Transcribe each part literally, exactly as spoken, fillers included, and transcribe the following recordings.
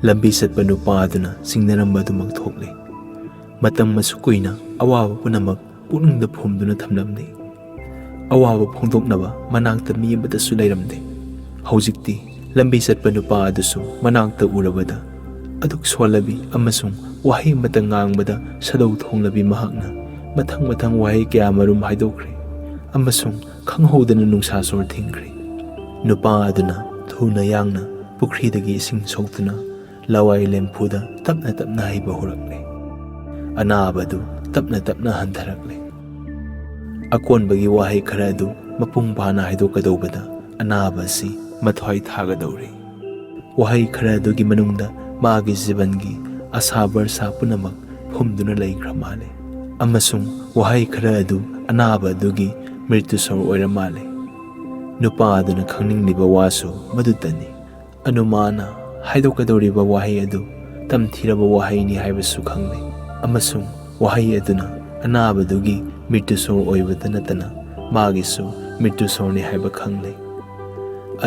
ꯂꯝꯕꯤ ꯆꯠꯄ ꯅꯨꯄꯥ ꯑꯗꯨꯅ ꯆꯤꯡꯅꯔꯝꯕ ꯑꯗꯨꯃꯛ ꯊꯣꯛꯂꯦ꯫ ꯃꯇꯝ ꯑꯁꯨꯛ ꯀꯨꯏꯅ ꯑꯋꯥꯕ ꯄꯨꯝꯅꯃꯛ ꯄꯨꯛꯅꯤꯡꯗ ꯐꯨꯝꯗꯨꯅ ꯊꯝꯂꯝꯂꯦ꯫ ꯑꯋꯥꯕ ꯐꯣꯡꯗꯣꯛꯅꯕ ꯃꯅꯥꯛꯇ ꯃꯤ ꯑꯃꯠꯇꯁꯨ ꯂꯩꯔꯝꯗꯦ꯫ ꯍꯧꯖꯤꯛꯇꯤ ꯂꯝꯕꯤ ꯆꯠꯄ ꯅꯨꯄꯥ ꯑꯗꯨꯁꯨ ꯃꯅꯥꯛꯇ ꯎꯔꯕꯗ ꯑꯗꯨꯛ ꯁꯣꯜꯂꯕꯤ ꯑꯃꯁꯨꯡ ꯋꯥꯍꯩ ꯑꯃꯠꯇ ꯉꯥꯡꯕꯗ ꯁꯥꯗꯧ ꯊꯣꯡꯂꯕꯤ ꯃꯍꯥꯛꯅ ꯃꯊꯪ ꯃꯊꯪ ꯋꯥꯍꯩ ꯀꯌꯥ ꯃꯔꯨꯝ ꯍꯥꯏꯗꯣꯛꯈ꯭ꯔꯦ ꯑꯃꯁꯨꯡ ꯈꯪꯍꯧꯗꯅ ꯅꯨꯡꯁꯥ ꯁꯣꯔ ꯊꯤꯡꯈ꯭ꯔꯦ꯫ ꯅꯨꯄꯥ ꯑꯗꯨꯅ ꯊꯨꯅ ꯌꯥꯡꯅ ꯄꯨꯈ꯭ꯔꯤꯗꯒꯤ ꯏꯁꯤꯡ ꯁꯣꯛꯇꯨꯅ ꯂꯋꯥꯏ ꯂꯦꯝꯐꯨꯗ ꯇꯞꯅ ꯇꯞꯅ ꯍꯩꯕ ꯍꯧꯔꯛꯂꯦ꯫ ꯑꯅꯥꯕ ꯑꯗꯨ ꯇꯞꯅ ꯇꯞꯅ ꯍꯟꯊꯔꯛꯂꯦ꯫ ꯑꯀꯣꯟꯕꯒꯤ ꯋꯥꯍꯩ ꯈꯔ ꯑꯗꯨ ꯃꯄꯨꯡ ꯐꯥꯅ ꯍꯥꯏꯗꯣꯛꯀꯗꯧꯕꯗ ꯑꯅꯥꯕ ꯑꯁꯤ ꯃꯊ꯭ꯋꯥꯏ ꯊꯥꯒꯗꯧꯔꯤ꯫ ꯋꯥꯍꯩ ꯈꯔ ꯑꯗꯨꯒꯤ ꯃꯅꯨꯡꯗ ꯃꯥꯒꯤ ꯖꯤꯕꯟꯒꯤ ꯑꯁꯥ ꯚꯔꯁꯥ ꯄꯨꯝꯅꯃꯛ ꯐꯨꯝꯗꯨꯅ ꯂꯩꯈ꯭ꯔ ꯃꯥꯜꯂꯦ ꯑꯃꯁꯨꯡ ꯋꯥꯍꯩ ꯈꯔ ꯑꯗꯨ ꯑꯅꯥꯕ ꯑꯗꯨꯒꯤ ꯃ꯭ꯔꯤꯇ꯭ꯌꯨ ꯁꯣꯔ ꯑꯣꯏꯔ ꯃꯥꯜꯂꯦ꯫ ꯅꯨꯄꯥ ꯑꯗꯨꯅ ꯈꯪꯅꯤꯡꯂꯤꯕ ꯋꯥꯁꯨ ꯃꯗꯨꯇꯅꯤ꯫ ꯑꯅꯨꯃꯥꯅ ꯍꯥꯏꯗꯣꯛꯀꯗꯧꯔꯤꯕ ꯋꯥꯍꯩ ꯑꯗꯨ ꯇꯝꯊꯤꯔꯕ ꯋꯥꯍꯩꯅꯤ ꯍꯥꯏꯕꯁꯨ ꯈꯪꯂꯦ ꯑꯃꯁꯨꯡ ꯋꯥꯍꯩ ꯑꯗꯨꯅ ꯑꯅꯥꯕꯗꯨꯒꯤ ꯃ꯭ꯔꯤꯇ꯭ꯌꯨ ꯁꯣꯔ ꯑꯣꯏꯕꯇ ꯅꯠꯇꯅ ꯃꯥꯒꯤꯁꯨ ꯃ꯭ꯔꯤꯇ꯭ꯌꯨ ꯁꯣꯔꯅꯤ ꯍꯥꯏꯕ ꯈꯪꯂꯦ꯫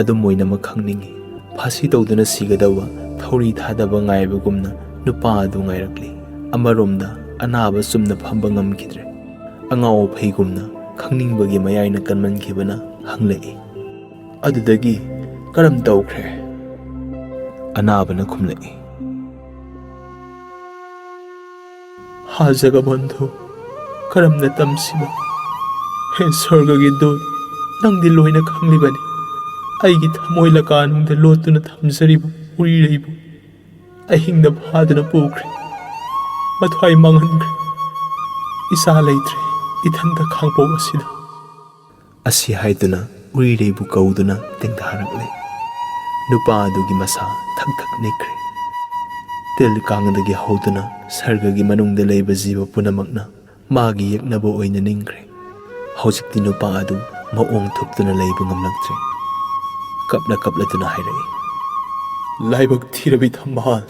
ꯑꯗꯨꯝ ꯑꯣꯏꯅꯃꯛ ꯈꯪꯅꯤꯡꯏ꯫ ꯐꯥꯁꯤ ꯇꯧꯗꯨꯅ ꯁꯤꯒꯗꯧꯕ ꯊꯧꯔꯤ ꯊꯥꯗꯕ ꯉꯥꯏꯕꯒꯨꯝꯅ ꯅꯨꯄꯥ ꯑꯗꯨ ꯉꯥꯏꯔꯛꯂꯤ꯫ ꯑꯃꯔꯣꯝꯗ ꯑꯅꯥꯕ ꯆꯨꯝꯅ ꯐꯝꯕ ꯉꯝꯈꯤꯗ꯭ꯔꯦ꯫ ꯑꯉꯥꯎ ꯑꯐꯩꯒꯨꯝꯅ ꯈꯪꯅꯤꯡꯕꯒꯤ ꯃꯌꯥꯏꯅ ꯀꯟꯃꯟꯈꯤꯕꯅ ꯍꯪꯂꯛꯏ, "ꯑꯗꯨꯗꯒꯤ ꯀꯔꯝ ꯇꯧꯈ꯭ꯔꯦ?" ꯑꯅꯥꯕꯅ ꯈꯨꯝꯂꯛꯏ, "ꯍꯥ ꯖꯒꯕꯟꯙꯨ, ꯀꯔꯝꯅ ꯇꯝꯁꯤꯕ? ꯍꯦ ꯁ꯭ꯋꯔꯒꯒꯤ ꯗꯨꯠ, ꯅꯪꯗꯤ ꯂꯣꯏꯅ ꯈꯪꯂꯤꯕꯅꯤ꯫ ꯑꯩꯒꯤ ꯊꯃꯣꯏ ꯂꯀꯥꯅꯨꯡꯗ ꯂꯣꯠꯇꯨꯅ ꯊꯝꯖꯔꯤꯕ ꯎꯔꯤꯔꯩꯕꯨ ꯑꯍꯤꯡꯗ ꯐꯥꯗꯨꯅ ꯄꯨꯈ꯭ꯔꯦ꯫ ꯃꯊ꯭ꯋꯥꯏ ꯃꯥꯡꯍꯟꯈ꯭ꯔꯦ꯫ ꯏꯆꯥ ꯂꯩꯇ꯭ꯔꯦ ꯏꯊꯟꯇ ꯈꯥꯡꯄꯣꯛ ꯑꯁꯤꯗ꯫" ꯑꯁꯤ ꯍꯥꯏꯗꯨꯅ ꯎꯔꯤꯔꯩꯕꯨ ꯀꯧꯗꯨꯅ ꯇꯦꯡꯊꯥꯔꯛꯂꯦ꯫ ꯅꯨꯄꯥ ꯑꯗꯨꯒꯤ ꯃꯁꯥ ꯊꯛ ꯊꯛ ꯅꯤꯛꯈ꯭ꯔꯦ꯫ ꯇꯤꯜ ꯀꯥꯡꯗꯒꯤ ꯍꯧꯗꯨꯅ ꯁꯔꯒꯒꯤ ꯃꯅꯨꯡꯗ ꯂꯩꯕ ꯖꯤꯕ ꯄꯨꯝꯅꯃꯛꯅ ꯃꯥꯒꯤ ꯌꯦꯛꯅꯕ ꯑꯣꯏꯅ ꯅꯤꯡꯈ꯭ꯔꯦ꯫ ꯍꯧꯖꯤꯛꯇꯤ ꯅꯨꯄꯥ ꯑꯗꯨ ꯃꯑꯣꯡ ꯊꯣꯛꯇꯨꯅ ꯂꯩꯕ ꯉꯝꯂꯛꯇ꯭ꯔꯦ꯫ ꯀꯞꯂ ꯀꯞꯂꯗꯨꯅ ꯍꯥꯏꯔꯛꯏ, "ꯂꯥꯏꯕꯛ ꯊꯤꯔꯕꯤ ꯊꯝꯕꯥꯜ,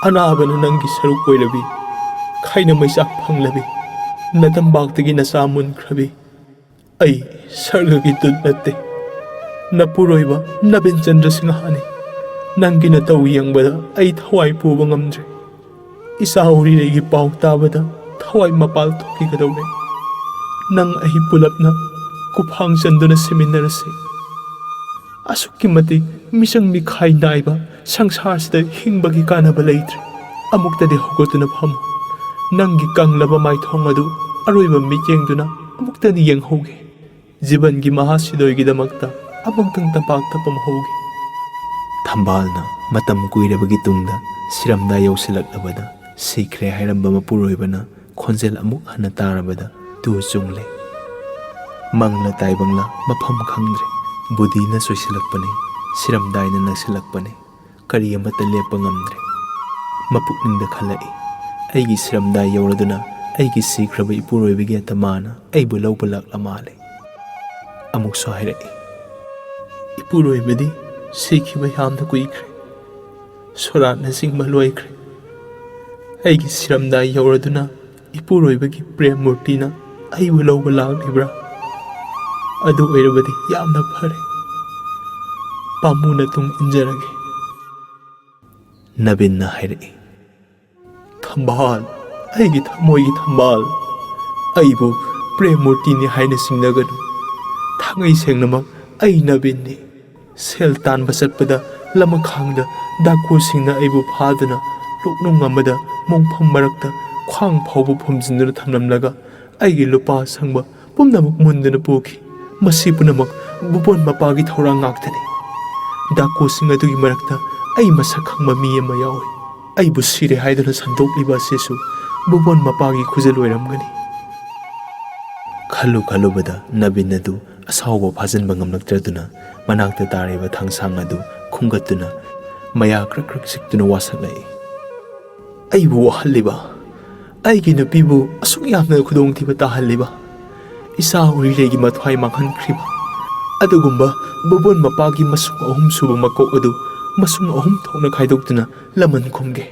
ꯑꯅꯥꯕꯅ ꯅꯪꯒꯤ ꯁꯔꯨꯛ ꯑꯣꯏꯔꯕꯤ, ꯈꯥꯏꯅ ꯃꯩꯆꯥꯛ ꯐꯪꯂꯕꯤ, ꯅꯇꯝꯄꯥꯛꯇꯒꯤ ꯅꯆꯥ ꯃꯨꯟꯈ꯭ꯔꯕꯤ, ꯑꯩ ꯁꯔꯒꯒꯤ ꯗꯨꯠ ꯅꯠꯇꯦ, ꯅꯄꯨꯔꯣꯏꯕ ꯅꯕꯤꯟ ꯆꯟꯗ꯭ꯔ ꯁꯤꯡꯍꯥꯅꯤ꯫ "ꯅꯪꯒꯤ ꯅꯇꯧ ꯌꯦꯡꯕꯗ ꯑꯩ ꯊꯋꯥꯏ ꯄꯨꯕ ꯉꯝꯗ꯭ꯔꯦ꯫ ꯏꯆꯥ ꯎꯔꯤꯔꯩꯒꯤ ꯄꯥꯎ ꯇꯥꯕꯗ ꯊꯋꯥꯏ ꯃꯄꯥꯜ ꯊꯣꯛꯈꯤꯒꯗꯧꯔꯦ꯫ ꯅꯪ ꯑꯩ ꯄꯨꯂꯞꯅ ꯈꯨꯐꯥꯡ ꯆꯟꯗꯨꯅ ꯁꯤꯃꯤꯟꯅꯔꯁꯤ꯫ ꯑꯁꯨꯛꯀꯤ ꯃꯇꯤꯛ ꯃꯤꯆꯪ ꯃꯤꯈꯥꯏ ꯅꯥꯏꯕ ꯁꯪꯁꯥꯔꯁꯤꯗ ꯍꯤꯡꯕꯒꯤ ꯀꯥꯟꯅꯕ ꯂꯩꯇ꯭ꯔꯦ꯫ ꯑꯃꯨꯛꯇꯗꯤ ꯍꯧꯒꯠꯇꯨꯅ ꯐꯝꯃꯨ꯫ ꯅꯪꯒꯤ ꯀꯪꯂꯕ ꯃꯥꯏꯊꯣꯡ ꯑꯗꯨ ꯑꯔꯣꯏꯕ ꯃꯤꯠꯌꯦꯡꯗꯨꯅ ꯑꯃꯨꯛꯇꯗꯤ ꯌꯦꯡꯍꯧꯒꯦ꯫ ꯖꯤꯕꯟꯒꯤ ꯃꯍꯥꯁꯤꯗꯣꯏꯒꯤꯗꯃꯛꯇ ꯑꯃꯨꯛꯇꯪ ꯇꯝꯄꯥꯛꯇ ꯄꯝꯍꯧꯒꯦ꯫" ꯊꯝꯕꯥꯜꯅ ꯃꯇꯝ ꯀꯨꯏꯔꯕꯒꯤ ꯇꯨꯡꯗ ꯁꯤꯔꯝꯗꯥꯏ ꯌꯧꯁꯤꯜꯂꯛꯂꯕꯗ ꯁꯤꯈ꯭ꯔꯦ ꯍꯥꯏꯔꯝꯕ ꯃꯄꯨꯔꯣꯏꯕꯅ ꯈꯣꯟꯖꯦꯜ ꯑꯃꯨꯛ ꯍꯟꯅ ꯇꯥꯔꯕꯗ ꯇꯨ ꯆꯨꯡꯂꯦ꯫ ꯃꯪꯂ ꯇꯥꯏꯕꯪꯂ ꯃꯐꯝ ꯈꯪꯗ꯭ꯔꯦ꯫ ꯕꯨꯙꯤꯅ ꯆꯣꯏꯁꯤꯜꯂꯛꯄꯅꯦ꯫ ꯁꯤꯔꯝꯗꯥꯏꯅ ꯅꯛꯁꯤꯜꯂꯛꯄꯅꯦ꯫ ꯀꯔꯤ ꯑꯃꯠꯇ ꯂꯦꯞꯄ ꯉꯝꯗ꯭ꯔꯦ꯫ ꯃꯄꯨꯛꯅꯤꯡꯗ ꯈꯜꯂꯛꯏ, "ꯑꯩꯒꯤ ꯁꯤꯔꯝꯗꯥꯏ ꯌꯧꯔꯗꯨꯅ ꯑꯩꯒꯤ ꯁꯤꯈ꯭ꯔꯕ ꯏꯄꯨꯔꯣꯏꯕꯒꯤ ꯑꯇꯃꯥꯅ ꯑꯩꯕꯨ ꯂꯧꯕ ꯂꯥꯛꯂ ꯃꯥꯜꯂꯦ꯫" ꯑꯃꯨꯛꯁꯨ ꯍꯥꯏꯔꯛꯏ, "ꯏꯄꯨꯔꯣꯏꯕꯗꯤ ꯁꯤꯈꯤꯕ ꯌꯥꯝꯅ ꯀꯨꯏꯈ꯭ꯔꯦ꯫ ꯁꯣꯔꯥꯠꯅꯆꯤꯡꯕ ꯂꯣꯏꯈ꯭ꯔꯦ꯫ ꯑꯩꯒꯤ ꯁꯤꯔꯝꯗꯥꯏ ꯌꯧꯔꯗꯨꯅ ꯏꯄꯨꯔꯣꯏꯕꯒꯤ ꯄ꯭ꯔꯦꯝ ꯃꯨꯔꯇꯤꯅ ꯑꯩꯕꯨ ꯂꯧꯕ ꯂꯥꯛꯂꯤꯕ꯭ꯔꯥ? ꯑꯗꯨ ꯑꯣꯏꯔꯕꯗꯤ ꯌꯥꯝꯅ ꯐꯔꯦ꯫ ꯄꯥꯝꯃꯨꯅ ꯇꯨꯡ ꯏꯟꯖꯔꯒꯦ꯫" ꯅꯕꯤꯟꯅ ꯍꯥꯏꯔꯛꯏ, "ꯊꯝꯕꯥꯜ, ꯑꯩꯒꯤ ꯊꯃꯣꯏꯒꯤ ꯊꯝꯕꯥꯜ, ꯑꯩꯕꯨ ꯄ꯭ꯔꯦꯝ ꯃꯨꯔꯇꯤꯅꯤ ꯍꯥꯏꯅ ꯆꯤꯡꯅꯒꯅꯨ꯫ ꯊꯥꯡꯉꯩ ꯁꯦꯡꯅꯃꯛ ꯑꯩ ꯅꯕꯤꯟꯅꯤ꯫ ꯁꯦꯜ ꯇꯥꯟꯕ ꯆꯠꯄꯗ ꯂꯃꯈꯥꯡꯗ ꯗꯥꯀꯨꯁꯤꯡꯅ ꯑꯩꯕꯨ ꯐꯥꯗꯨꯅ ꯂꯣꯛꯅꯨꯡ ꯑꯃꯗ ꯃꯣꯡꯐꯝ ꯃꯔꯛꯇ ꯈ꯭ꯋꯥꯡ ꯐꯥꯎꯕ ꯐꯨꯝꯖꯤꯟꯗꯨꯅ ꯊꯝꯂꯝꯂꯒ ꯑꯩꯒꯤ ꯂꯨꯄꯥ ꯁꯪꯕ ꯄꯨꯝꯅꯃꯛ ꯃꯨꯟꯗꯨꯅ ꯄꯨꯈꯤ꯫ ꯃꯁꯤ ꯄꯨꯝꯅꯃꯛ ꯕꯨꯕꯣꯟ ꯃꯄꯥꯒꯤ ꯊꯧꯔꯥꯡ ꯉꯥꯛꯇꯅꯤ꯫ ꯗꯥꯀꯨꯁꯤꯡ ꯑꯗꯨꯒꯤ ꯃꯔꯛꯇ ꯑꯩ ꯃꯁꯛ ꯈꯪꯕ ꯃꯤ ꯑꯃ ꯌꯥꯎꯏ꯫ ꯑꯩꯕꯨ ꯁꯤꯔꯦ ꯍꯥꯏꯗꯨꯅ ꯁꯟꯗꯣꯛꯂꯤꯕ ꯑꯁꯤꯁꯨ ꯕꯨꯕꯣꯟ ꯃꯄꯥꯒꯤ ꯈꯨꯖꯜ ꯑꯣꯏꯔꯝꯒꯅꯤ꯫" ꯈꯜꯂꯨ ꯈꯜꯂꯨꯕꯗ ꯅꯕꯤꯟ ꯑꯗꯨ ꯑꯁꯥꯎꯕ ꯐꯥꯖꯤꯟꯕ ꯉꯝꯂꯛꯇ꯭ꯔꯗꯨꯅ ꯃꯅꯥꯛꯇ ꯇꯥꯔꯤꯕ ꯊꯥꯡꯁꯥꯡ ꯑꯗꯨ ꯈꯨꯝꯒꯠꯇꯨꯅ ꯃꯌꯥ ꯀ꯭ꯔꯛ ꯀ꯭ꯔꯛ ꯆꯤꯛꯇꯨꯅ ꯋꯥꯁꯛꯂꯛꯏ꯫ "ꯑꯩꯕꯨ ꯋꯥꯍꯜꯂꯤꯕ, ꯑꯩꯒꯤ ꯅꯨꯄꯤꯕꯨ ꯑꯁꯨꯛ ꯌꯥꯝꯅ ꯈꯨꯗꯣꯡꯊꯤꯕ ꯇꯥꯍꯜꯂꯤꯕ, ꯏꯆꯥ ꯎꯔꯤꯔꯩꯒꯤ ꯃꯊ꯭ꯋꯥꯏ ꯃꯥꯡꯍꯟꯈ꯭ꯔꯤꯕ ꯑꯗꯨꯒꯨꯝꯕ ꯕꯨꯕꯣꯟ ꯃꯄꯥꯒꯤ ꯃꯁꯨꯡ ꯑꯍꯨꯝ ꯁꯨꯕ ꯃꯀꯣꯛ ꯑꯗꯨ ꯃꯁꯨꯡ ꯑꯍꯨꯝ ꯊꯣꯛꯅ ꯈꯥꯏꯗꯣꯛꯇꯨꯅ ꯂꯃꯟ ꯈꯨꯝꯒꯦ꯫"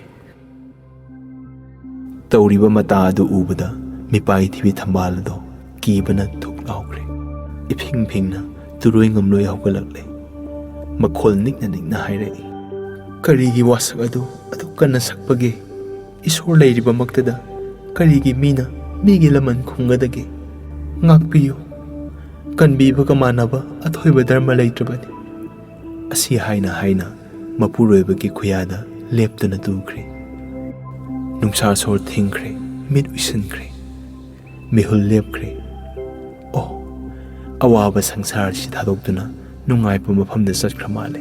ꯇꯧꯔꯤꯕ ꯃꯇꯥ ꯑꯗꯨ ꯎꯕꯗ ꯃꯤꯄꯥꯏ ꯊꯤꯕꯤ ꯊꯝꯕꯥꯜ ꯑꯗꯣ ꯀꯤꯕꯅ ꯊꯨꯛ ꯂꯥꯎꯈ꯭ꯔꯦ꯫ ꯏꯐꯤꯡ ꯐꯤꯡꯅ ꯇꯨꯔꯣꯏ ꯉꯝꯂꯣꯏ ꯍꯧꯒꯠꯂꯛꯂꯦ꯫ ꯃꯈꯣꯜ ꯅꯤꯛꯅ ꯅꯤꯛꯅ ꯍꯥꯏꯔꯛꯏ, ꯀꯔꯤꯒꯤ ꯋꯥꯁꯛ ꯑꯗꯨ ꯑꯗꯨꯛ ꯀꯟꯅ ꯁꯛꯄꯒꯦ? ꯏꯁꯣꯔ ꯂꯩꯔꯤꯕꯃꯛꯇꯗ ꯀꯔꯤꯒꯤ ꯃꯤꯅ ꯃꯤꯒꯤ ꯂꯃꯟ ꯈꯨꯝꯒꯗꯒꯦ? ꯉꯥꯛꯄꯤꯌꯨ꯫ ꯀꯟꯕꯤꯕꯒ ꯃꯥꯟꯅꯕ ꯑꯊꯣꯏꯕ ꯙꯔꯃ ꯂꯩꯇ꯭ꯔꯕꯅꯤ꯫ ꯑꯁꯤ ꯍꯥꯏꯅ ꯍꯥꯏꯅ ꯃꯄꯨꯔꯣꯏꯕꯒꯤ ꯈꯨꯌꯥꯗ ꯂꯦꯞꯇꯨꯅ ꯇꯨꯈ꯭ꯔꯦ꯫ ꯅꯨꯡꯁꯥ ꯁꯣꯔ ꯊꯤꯡꯈ꯭ꯔꯦ, ꯃꯤꯠ ꯎꯏꯁꯤꯟꯈ꯭ꯔꯦ, ꯃꯤꯍꯨꯜ ꯂꯦꯞꯈ꯭ꯔꯦ꯫ ꯑꯣ, ꯑꯋꯥꯕ ꯁꯪꯁꯥꯔꯁꯤ ꯊꯥꯗꯣꯛꯇꯨꯅ ꯅꯨꯡꯉꯥꯏꯕ ꯃꯐꯝꯗ ꯆꯠꯈ꯭ꯔ ꯃꯥꯜꯂꯦ꯫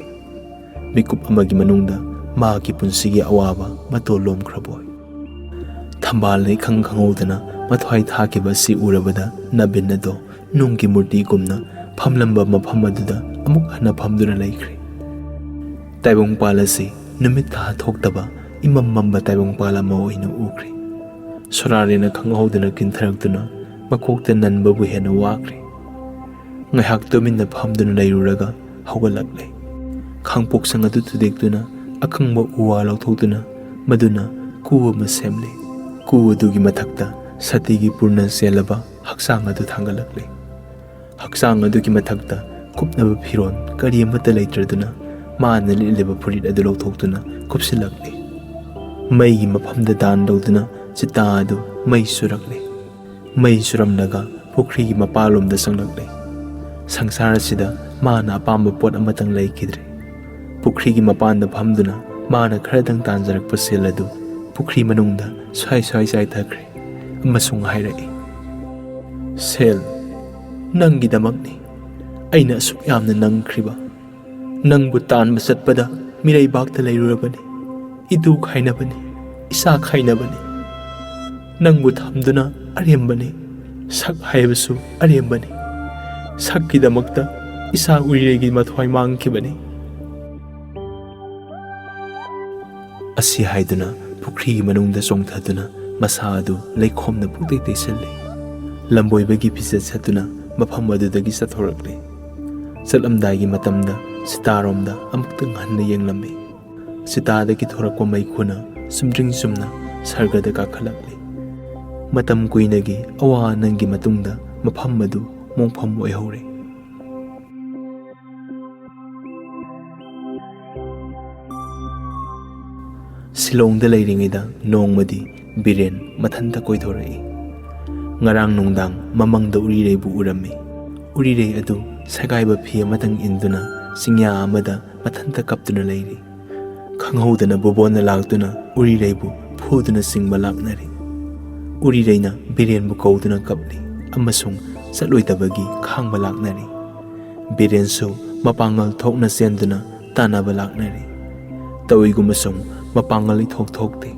ꯃꯤꯀꯨꯞ ꯑꯃꯒꯤ ꯃꯅꯨꯡꯗ ꯃꯍꯥꯛꯀꯤ ꯄꯨꯟꯁꯤꯒꯤ ꯑꯋꯥꯕ ꯃꯇꯣꯜ ꯂꯣꯝꯈ꯭ꯔꯕꯣꯏ꯫ ꯊꯝꯕꯥꯜꯅ ꯏꯈꯪ ꯈꯪꯍꯧꯗꯅ ꯃꯊ꯭ꯋꯥꯏ ꯊꯥꯈꯤꯕ ꯑꯁꯤ ꯎꯔꯕꯗ ꯅꯕꯤꯟ ꯑꯗꯣ ꯅꯨꯡꯒꯤ ꯃꯨꯔꯇꯤꯒꯨꯝꯅ ꯐꯝꯂꯝꯕ ꯃꯐꯝ ꯑꯗꯨꯗ ꯑꯃꯨꯛ ꯍꯟꯅ ꯐꯝꯗꯨꯅ ꯂꯩꯈ꯭ꯔꯦ꯫ ꯇꯥꯏꯕꯪꯄꯥꯜ ꯑꯁꯤ ꯅꯨꯃꯤꯠ ꯊꯥ ꯊꯣꯛꯇꯕ ꯏꯃꯝ ꯃꯝꯕ ꯇꯥꯏꯕꯪꯄꯥꯜ ꯑꯃ ꯑꯣꯏꯅ ꯎꯈ꯭ꯔꯦ꯫ ꯁꯣꯔꯥꯔꯦꯟꯅ ꯈꯪꯍꯧꯗꯅ ꯀꯤꯟꯊꯔꯛꯇꯨꯅ ꯃꯀꯣꯛꯇ ꯅꯟꯕꯕꯨ ꯍꯦꯟꯅ ꯋꯥꯈ꯭ꯔꯦ꯫ ꯉꯥꯏꯍꯥꯛ ꯇꯨꯃꯤꯟꯅ ꯐꯝꯗꯨꯅ ꯂꯩꯔꯨꯔꯒ ꯍꯧꯒꯠꯂꯛꯂꯦ꯫ ꯈꯥꯡꯄꯣꯛꯁꯪ ꯑꯗꯨ ꯊꯨꯗꯦꯛꯇꯨꯅ ꯑꯀꯪꯕ ꯎ ꯋꯥ ꯂꯧꯊꯣꯛꯇꯨꯅ ꯃꯗꯨꯅ ꯀꯨ ꯑꯃ ꯁꯦꯝꯂꯦ꯫ ꯀꯨ ꯑꯗꯨꯒꯤ ꯃꯊꯛꯇ ꯁꯇꯤꯒꯤ ꯄꯨꯔꯅ ꯆꯦꯜꯂꯕ ꯍꯛꯆꯥꯡ ꯑꯗꯨ ꯊꯥꯡꯒꯠꯂꯛꯂꯦ꯫ ꯍꯛꯆꯥꯡ ꯑꯗꯨꯒꯤ ꯃꯊꯛꯇ ꯀꯨꯞꯅꯕ ꯐꯤꯔꯣꯜ ꯀꯔꯤ ꯑꯃꯠꯇ ꯂꯩꯇ꯭ꯔꯗꯨꯅ ꯃꯥꯅ ꯂꯤꯠꯂꯤꯕ ꯐꯨꯔꯤꯠ ꯑꯗꯨ ꯂꯧꯊꯣꯛꯇꯨꯅ ꯀꯨꯞꯁꯤꯜꯂꯛꯂꯦ꯫ ꯃꯩꯒꯤ ꯃꯐꯝꯗ ꯗꯥꯟ ꯇꯧꯗꯨꯅ ꯆꯤꯇꯥ ꯑꯗꯨ ꯃꯩ ꯆꯨꯔꯛꯂꯦ꯫ ꯃꯩ ꯆꯨꯔꯝꯂꯒ ꯄꯨꯈ꯭ꯔꯤꯒꯤ ꯃꯄꯥꯜꯂꯣꯝꯗ ꯆꯪꯂꯛꯂꯦ꯫ ꯁꯪꯁꯥꯔ ꯑꯁꯤꯗ ꯃꯥꯅ ꯑꯄꯥꯝꯕ ꯄꯣꯠ ꯑꯃꯇꯪ ꯂꯩꯈꯤꯗ꯭ꯔꯦ꯫ ꯄꯨꯈ꯭ꯔꯤꯒꯤ ꯃꯄꯥꯟꯗ ꯐꯝꯗꯨꯅ ꯃꯥꯅ ꯈꯔꯗꯪ ꯇꯥꯟꯖꯔꯛꯄ ꯁꯦꯜ ꯑꯗꯨ ꯄꯨꯈ꯭ꯔꯤ ꯃꯅꯨꯡꯗ ꯁ꯭ꯋꯥꯏ ꯁ꯭ꯋꯥꯏ ꯆꯥꯏꯊꯈ꯭ꯔꯦ ꯑꯃꯁꯨꯡ ꯍꯥꯏꯔꯛꯏ, "ꯁꯦꯜ, ꯅꯪꯒꯤꯗꯃꯛꯅꯤ ꯑꯩꯅ ꯑꯁꯨꯛ ꯌꯥꯝꯅ ꯅꯪꯈ꯭ꯔꯤꯕ꯫ ꯅꯪꯕꯨ ꯇꯥꯟꯕ ꯆꯠꯄꯗ ꯃꯤꯔꯩꯕꯥꯛꯇ ꯂꯩꯔꯨꯔꯕꯅꯤ, ꯏꯇꯨ ꯈꯥꯏꯅꯕꯅꯤ, ꯏꯆꯥ ꯈꯥꯏꯅꯕꯅꯤ꯫ ꯅꯪꯕꯨ ꯊꯝꯗꯨꯅ ꯑꯔꯦꯝꯕꯅꯤ, ꯁꯛ ꯍꯥꯏꯕꯁꯨ ꯑꯔꯦꯝꯕꯅꯤ꯫ ꯁꯛꯀꯤꯗꯃꯛꯇ ꯏꯆꯥ ꯎꯔꯤꯔꯩꯒꯤ ꯃꯊ꯭ꯋꯥꯏ ꯃꯥꯡꯈꯤꯕꯅꯤ"꯫ ꯑꯁꯤ ꯍꯥꯏꯗꯨꯅ ꯄꯨꯈ꯭ꯔꯤꯒꯤ ꯃꯅꯨꯡꯗ ꯆꯣꯡꯊꯗꯨꯅ ꯃꯁꯥ ꯑꯗꯨ ꯂꯩꯈꯣꯝꯅ ꯄꯨꯡꯇꯩ ꯇꯩꯁꯜꯂꯦ꯫ ꯂꯝꯕꯣꯏꯕꯒꯤ ꯐꯤꯖꯦꯠ ꯁꯦꯠꯇꯨꯅ ꯃꯐꯝ ꯑꯗꯨꯗꯒꯤ ꯆꯠꯊꯣꯔꯛꯂꯦ꯫ ꯆꯠꯂꯝꯗꯥꯏꯒꯤ ꯃꯇꯝꯗ ꯁꯤꯇꯥꯔꯣꯝꯗ ꯑꯃꯨꯛꯇꯪ ꯍꯟꯅ ꯌꯦꯡꯂꯝꯃꯤ꯫ ꯁꯤꯇꯥꯗꯒꯤ ꯊꯣꯔꯛꯄ ꯃꯩꯈꯨꯅ ꯆꯨꯝꯗ꯭ꯔꯤꯡ ꯆꯨꯝꯅ ꯁꯔꯒꯗ ꯀꯥꯈꯠꯂꯛꯂꯤ꯫ ꯃꯇꯝ ꯀꯨꯏꯅꯒꯤ ꯑꯋꯥ ꯑꯅꯪꯒꯤ ꯃꯇꯨꯡꯗ ꯃꯐꯝ ꯑꯗꯨ ꯃꯣꯡꯐꯝ ꯑꯣꯏꯍꯧꯔꯦ꯫ ꯁꯤꯂꯣꯡꯗ ꯂꯩꯔꯤꯉꯩꯗ ꯅꯣꯡꯃꯗꯤ ꯕꯤꯔꯦꯟ ꯃꯊꯟꯇ ꯀꯣꯏꯊꯣꯔꯛꯏ꯫ ꯉꯔꯥꯡ ꯅꯨꯡꯗꯥꯡ ꯃꯃꯪꯗ ꯎꯔꯤꯔꯩꯕꯨ ꯎꯔꯝꯃꯤ꯫ ꯎꯔꯤꯔꯩ ꯑꯗꯨ ꯁꯦꯒꯥꯏꯕ ꯐꯤ ꯑꯃꯇꯪ ꯏꯟꯗꯨꯅ ꯆꯤꯡꯌꯥ ꯑꯃꯗ ꯃꯊꯟꯇ ꯀꯞꯇꯨꯅ ꯂꯩꯔꯤ꯫ ꯈꯪꯍꯧꯗꯅ ꯕꯣꯕꯣꯟꯅ ꯂꯥꯛꯇꯨꯅ ꯎꯔꯤꯔꯩꯕꯨ ꯐꯨꯗꯨꯅ ꯆꯤꯡꯕ ꯂꯥꯛꯅꯔꯤ꯫ ꯎꯔꯤꯔꯩꯅ ꯕꯤꯔꯦꯟꯕꯨ ꯀꯧꯗꯨꯅ ꯀꯞꯂꯤ ꯑꯃꯁꯨꯡ ꯆꯠꯂꯣꯏꯗꯕꯒꯤ ꯈꯥꯡꯕ ꯂꯥꯛꯅꯔꯤ꯫ ꯕꯤꯔꯦꯟꯁꯨ ꯃꯄꯥꯡꯒꯜ ꯊꯣꯛꯅ ꯆꯦꯟꯗꯨꯅ ꯇꯥꯟꯅꯕ ꯂꯥꯛꯅꯔꯤ꯫ ꯇꯧꯏꯒꯨꯝꯕꯁꯨꯡ ꯃꯄꯥꯡꯒꯜ ꯏꯊꯣꯛ ꯊꯣꯛꯇꯦ꯫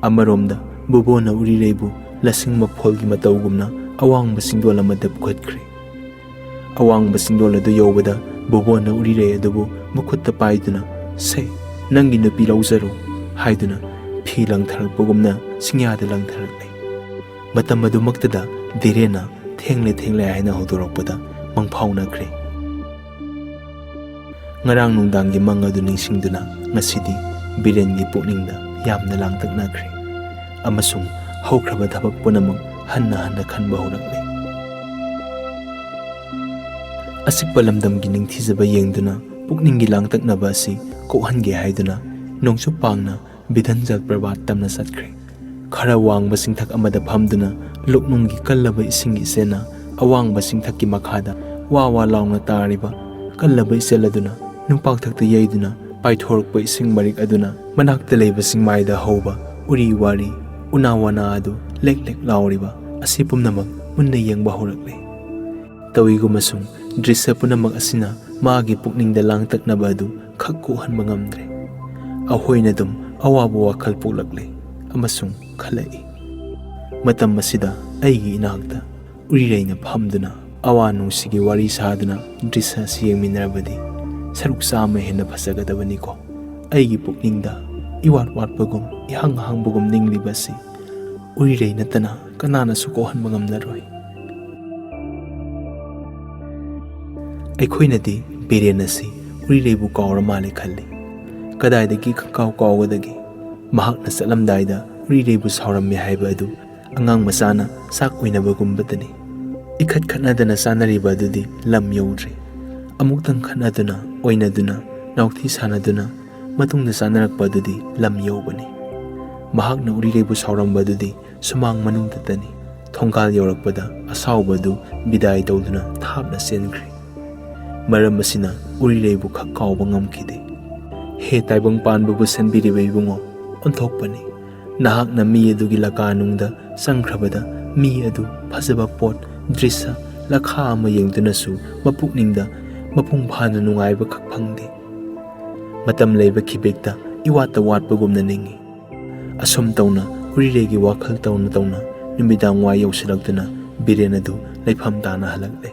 ꯑꯃꯔꯣꯝꯗ ꯕꯣꯕꯣꯅ ꯎꯔꯤꯔꯩꯕꯨ ꯂꯁꯤꯡ ꯃꯐꯣꯜꯒꯤ ꯃꯇꯧꯒꯨꯝꯅ ꯑꯋꯥꯡꯕ ꯆꯤꯡꯗꯣꯜ ꯑꯃꯗ ꯄꯨꯈꯠꯈ꯭ꯔꯦ꯫ ꯑꯋꯥꯡꯕ ꯆꯤꯡꯗꯣꯜ ꯑꯗꯨ ꯌꯧꯕꯗ ꯕꯣꯕꯣꯅ ꯎꯔꯤꯔꯩ ꯑꯗꯨꯕꯨ ꯃꯈꯨꯠꯇ ꯄꯥꯏꯗꯨꯅ, "ꯁꯦ, ꯅꯪꯒꯤ ꯅꯨꯄꯤ ꯂꯧꯖꯔꯣ" ꯍꯥꯏꯗꯨꯅ ꯐꯤ ꯂꯪꯊꯔꯛꯄꯒꯨꯝꯅ ꯆꯤꯡꯌꯥꯗ ꯂꯪꯊꯔꯛꯂꯦ꯫ ꯃꯇꯝ ꯑꯗꯨꯃꯛꯇꯗ ꯗꯤꯔꯦꯟꯅ "ꯊꯦꯡꯂꯦ, ꯊꯦꯡꯂꯦ" ꯍꯥꯏꯅ ꯍꯧꯗꯣꯔꯛꯄꯗ ꯃꯪꯐꯥꯎꯅꯈ꯭ꯔꯦ꯫ ꯉꯔꯥꯡ ꯅꯨꯡꯗꯥꯡꯒꯤ ꯃꯪ ꯑꯗꯨ ꯅꯤꯡꯁꯤꯡꯗꯨꯅ ꯉꯁꯤꯗꯤ ꯕꯤꯔꯦꯟꯒꯤ ꯄꯨꯛꯅꯤꯡꯗ ꯌꯥꯝꯅ ꯂꯥꯡꯇꯛꯅꯈ꯭ꯔꯦ ꯑꯃꯁꯨꯡ ꯍꯧꯈ꯭ꯔꯕ ꯊꯕꯛ ꯄꯨꯝꯅꯃꯛ ꯍꯟꯅ ꯍꯟꯅ ꯈꯟꯕ ꯍꯧꯔꯛꯂꯦ꯫ ꯑꯆꯤꯛꯄ ꯂꯝꯗꯝꯒꯤ ꯅꯤꯡꯊꯤꯖꯕ ꯌꯦꯡꯗꯨꯅ ꯄꯨꯛꯅꯤꯡꯒꯤ ꯂꯥꯡꯇꯛꯅꯕ ꯑꯁꯤ ꯀꯣꯛꯍꯟꯒꯦ ꯍꯥꯏꯗꯨꯅ ꯅꯣꯡꯆꯨꯞ ꯄꯥꯡꯅ ꯕꯤꯙꯟ ꯖꯜꯄ꯭ꯔꯄꯥꯠ ꯇꯝꯅ ꯆꯠꯈ꯭ꯔꯦ꯫ ꯈꯔ ꯋꯥꯡꯕ ꯆꯤꯡꯊꯛ ꯑꯃꯗ ꯐꯝꯗꯨꯅ ꯂꯨꯞꯅꯨꯡꯒꯤ ꯀꯜꯂꯕ ꯏꯁꯤꯡ ꯏꯆꯦꯜꯅ ꯑꯋꯥꯡꯕ ꯆꯤꯡꯊꯛꯀꯤ ꯃꯈꯥꯗ ꯋꯥ ꯋꯥ ꯂꯥꯎꯅ ꯇꯥꯔꯤꯕ ꯀꯜꯂꯕ ꯏꯆꯦꯜ ꯑꯗꯨꯅ ꯅꯨꯡꯄꯥꯛꯊꯛꯇ ꯌꯩꯗꯨꯅ ꯄꯥꯏꯊꯣꯔꯛꯄ ꯏꯁꯤꯡ ꯃꯔꯤꯛ ꯑꯗꯨꯅ ꯃꯅꯥꯛꯇ ꯂꯩꯕ ꯆꯤꯡꯃꯥꯏꯗ ꯍꯧꯕ ꯎꯔꯤ ꯋꯥꯔꯤ, ꯎꯅꯥ ꯋꯥꯅꯥ ꯑꯗꯨ ꯂꯦꯛ ꯂꯦꯛ ꯂꯥꯎꯔꯤꯕ ꯑꯁꯤ ꯄꯨꯝꯅꯃꯛ ꯃꯨꯟꯅ ꯌꯦꯡꯕ ꯍꯧꯔꯛꯂꯦ꯫ ꯇꯧꯏꯒꯨꯝꯕꯁꯨꯡ ꯗ꯭ꯔꯤꯁ꯭ꯌ ꯄꯨꯝꯅꯃꯛ ꯑꯁꯤꯅ ꯃꯥꯒꯤ ꯄꯨꯛꯅꯤꯡꯗ ꯂꯥꯡꯇꯛꯅꯕ ꯑꯗꯨ ꯈꯛ ꯀꯣꯛꯍꯟꯕ ꯉꯝꯗ꯭ꯔꯦ꯫ ꯑꯩꯈꯣꯏꯅ ꯑꯗꯨꯝ ꯑꯋꯥꯕ ꯋꯥꯈꯜ ꯄꯣꯛꯂꯛꯂꯦ ꯑꯃꯁꯨꯡ ꯈꯜꯂꯛꯏ꯫ ꯃꯇꯝ ꯑꯁꯤꯗ ꯑꯩꯒꯤ ꯏꯅꯥꯛꯇ ꯎꯔꯤꯔꯩꯅ ꯐꯝꯗꯨꯅ ꯑꯋꯥ ꯅꯨꯡꯁꯤꯒꯤ ꯋꯥꯔꯤ ꯁꯥꯗꯨꯅ ꯗ꯭ꯔꯤꯁ꯭ꯌ ꯑꯁꯤ ꯌꯦꯡꯃꯤꯟꯅꯔꯕꯗꯤ ꯁꯔꯨꯛ ꯆꯥꯝꯃ ꯍꯦꯟꯅ ꯐꯖꯒꯗꯕꯅꯤꯀꯣ꯫ ꯑꯩꯒꯤ ꯄꯨꯛꯅꯤꯡꯗ ꯏꯋꯥꯠ ꯋꯥꯠꯄꯒꯨꯝ ꯏꯍꯥꯡ ꯍꯥꯡꯕꯒꯨꯝ ꯅꯤꯡꯂꯤꯕ ꯑꯁꯤ ꯎꯔꯤꯔꯩ ꯅꯠꯇꯅ ꯀꯅꯥꯅꯁꯨ ꯀꯣꯛꯍꯟꯕ ꯉꯝꯂꯔꯣꯏ꯫ ꯑꯩꯈꯣꯏꯅꯗꯤ ꯕꯤꯔꯦꯟ ꯑꯁꯤ ꯎꯔꯤꯔꯩꯕꯨ ꯀꯥꯎꯔ ꯃꯥꯜꯂꯦ ꯈꯜꯂꯤ꯫ ꯀꯗꯥꯏꯗꯒꯤ ꯈꯪꯀꯥꯎ ꯀꯥꯎꯒꯗꯒꯦ? ꯃꯍꯥꯛꯅ ꯆꯠꯂꯝꯗꯥꯏꯗ ꯎꯔꯤꯔꯩꯕꯨ ꯁꯥꯎꯔꯝꯃꯤ ꯍꯥꯏꯕ ꯑꯗꯨ ꯑꯉꯥꯡ ꯃꯆꯥꯅ ꯆꯥꯛ ꯑꯣꯏꯅꯕꯒꯨꯝꯕꯇꯅꯤ꯫ ꯏꯈꯠ ꯈꯠꯅꯗꯅ ꯆꯥꯅꯔꯤꯕ ꯑꯗꯨꯗꯤ ꯂꯝ ꯌꯧꯗ꯭ꯔꯤ꯫ ꯑꯃꯨꯛꯇꯪ ꯈꯠꯅꯗꯨꯅ, ꯑꯣꯏꯅꯗꯨꯅ, ꯅꯥꯎꯊꯤ ꯁꯥꯟꯅꯗꯨꯅ, ꯃꯇꯨꯡꯗ ꯆꯥꯅꯔꯛꯄ ꯑꯗꯨꯗꯤ ꯂꯝ ꯌꯧꯕꯅꯤ꯫ ꯃꯍꯥꯛꯅ ꯎꯔꯤꯔꯩꯕꯨ ꯁꯥꯎꯔꯝꯕ ꯑꯗꯨꯗꯤ ꯁꯨꯃꯥꯡ ꯃꯅꯨꯡꯗꯇꯅꯤ꯫ ꯊꯣꯡꯒꯥꯜ ꯌꯧꯔꯛꯄꯗ ꯑꯁꯥꯎꯕ ꯑꯗꯨ ꯕꯤꯗꯥꯏ ꯇꯧꯗꯨꯅ ꯊꯥꯞꯅ ꯆꯦꯟꯈ꯭ꯔꯦ꯫ ꯃꯔꯝ ꯑꯁꯤꯅ ꯎꯔꯤꯔꯩꯕꯨ ꯈꯛ ꯀꯥꯎꯕ ꯉꯝꯈꯤꯗꯦ꯫ "ꯍꯦ ꯇꯥꯏꯕꯪ ꯄꯥꯟꯕꯕꯨ ꯁꯦꯝꯕꯤꯔꯤꯕ ꯏꯕꯨꯡꯉꯣ, ꯑꯣꯟꯊꯣꯛꯄꯅꯤ꯫ ꯅꯍꯥꯛꯅ ꯃꯤ ꯑꯗꯨꯒꯤ ꯂꯀꯥꯅꯨꯡꯗ ꯆꯪꯈ꯭ꯔꯕꯗ ꯃꯤ ꯑꯗꯨ ꯐꯖꯕ ꯄꯣꯠ, ꯗ꯭ꯔꯤꯁ, ꯂꯈꯥ ꯑꯃ ꯌꯦꯡꯗꯨꯅꯁꯨ ꯃꯄꯨꯛꯅꯤꯡꯗ ꯃꯄꯨꯡ ꯐꯥꯅ ꯅꯨꯡꯉꯥꯏꯕ ꯈꯛ ꯐꯪꯗꯦ꯫ ꯃꯇꯝ ꯂꯩꯕ ꯈꯤꯕꯦꯛꯇ ꯏꯋꯥꯠꯇ ꯋꯥꯠꯄꯒꯨꯝꯅ ꯅꯤꯡꯏ꯫" ꯑꯁꯨꯝ ꯇꯧꯅ ꯎꯔꯤꯔꯩꯒꯤ ꯋꯥꯈꯜ ꯇꯧꯅ ꯇꯧꯅ ꯅꯨꯃꯤꯗꯥꯡ ꯋꯥꯏ ꯌꯧꯁꯤꯜꯂꯛꯇꯨꯅ ꯕꯤꯔꯦꯟ ꯑꯗꯨ ꯂꯩꯐꯝ ꯇꯥꯅ ꯍꯜꯂꯛꯂꯦ꯫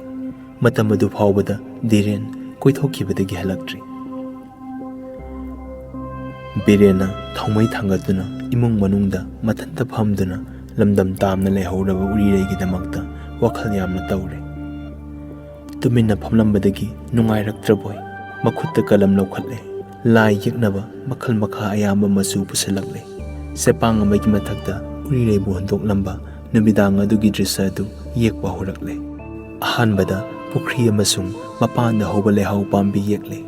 ꯃꯇꯝ ꯑꯗꯨ ꯐꯥꯎꯕꯗ ꯙꯤꯔꯦꯟ ꯀꯣꯏꯊꯣꯛꯈꯤꯕꯗꯒꯤ ꯍꯜꯂꯛꯇ꯭ꯔꯤ꯫ ꯕꯤꯔꯦꯟꯅ ꯊꯧꯃꯩ ꯊꯥꯡꯒꯠꯇꯨꯅ ꯏꯃꯨꯡ ꯃꯅꯨꯡꯗ ꯃꯊꯟꯇ ꯐꯝꯗꯨꯅ ꯂꯝꯗꯝ ꯇꯥꯝꯅ ꯂꯩꯍꯧꯔꯕ ꯎꯔꯤꯔꯩꯒꯤꯗꯃꯛꯇ ꯋꯥꯈꯜ ꯌꯥꯝꯅ ꯇꯧꯔꯦ꯫ ꯇꯨꯃꯤꯟꯅ ꯐꯝꯂꯝꯕꯗꯒꯤ ꯅꯨꯡꯉꯥꯏꯔꯛꯇ꯭ꯔꯕꯣꯏ ꯃꯈꯨꯠꯇ ꯀꯂꯝ ꯂꯧꯈꯠꯂꯦ꯫ ꯂꯥꯏ ꯌꯦꯛꯅꯕ ꯃꯈꯜ ꯃꯈꯥ ꯑꯌꯥꯝꯕ ꯃꯆꯨ ꯄꯨꯁꯤꯜꯂꯛꯂꯦ꯫ ꯆꯦꯄꯥꯡ ꯑꯃꯒꯤ ꯃꯊꯛꯇ ꯎꯔꯤꯔꯩꯕꯨ ꯍꯨꯟꯗꯣꯛꯂꯝꯕ ꯅꯨꯃꯤꯗꯥꯡ ꯑꯗꯨꯒꯤ ꯗ꯭ꯔꯤꯁ ꯑꯗꯨ ꯌꯦꯛꯄ ꯍꯧꯔꯛꯂꯦ꯫ ꯑꯍꯥꯟꯕꯗ ꯄꯨꯈ꯭ꯔꯤ ꯑꯃꯁꯨꯡ ꯃꯄꯥꯟꯗ ꯍꯧꯕ ꯂꯩꯍꯥꯎ ꯄꯥꯝꯕꯤ ꯌꯦꯛꯂꯦ꯫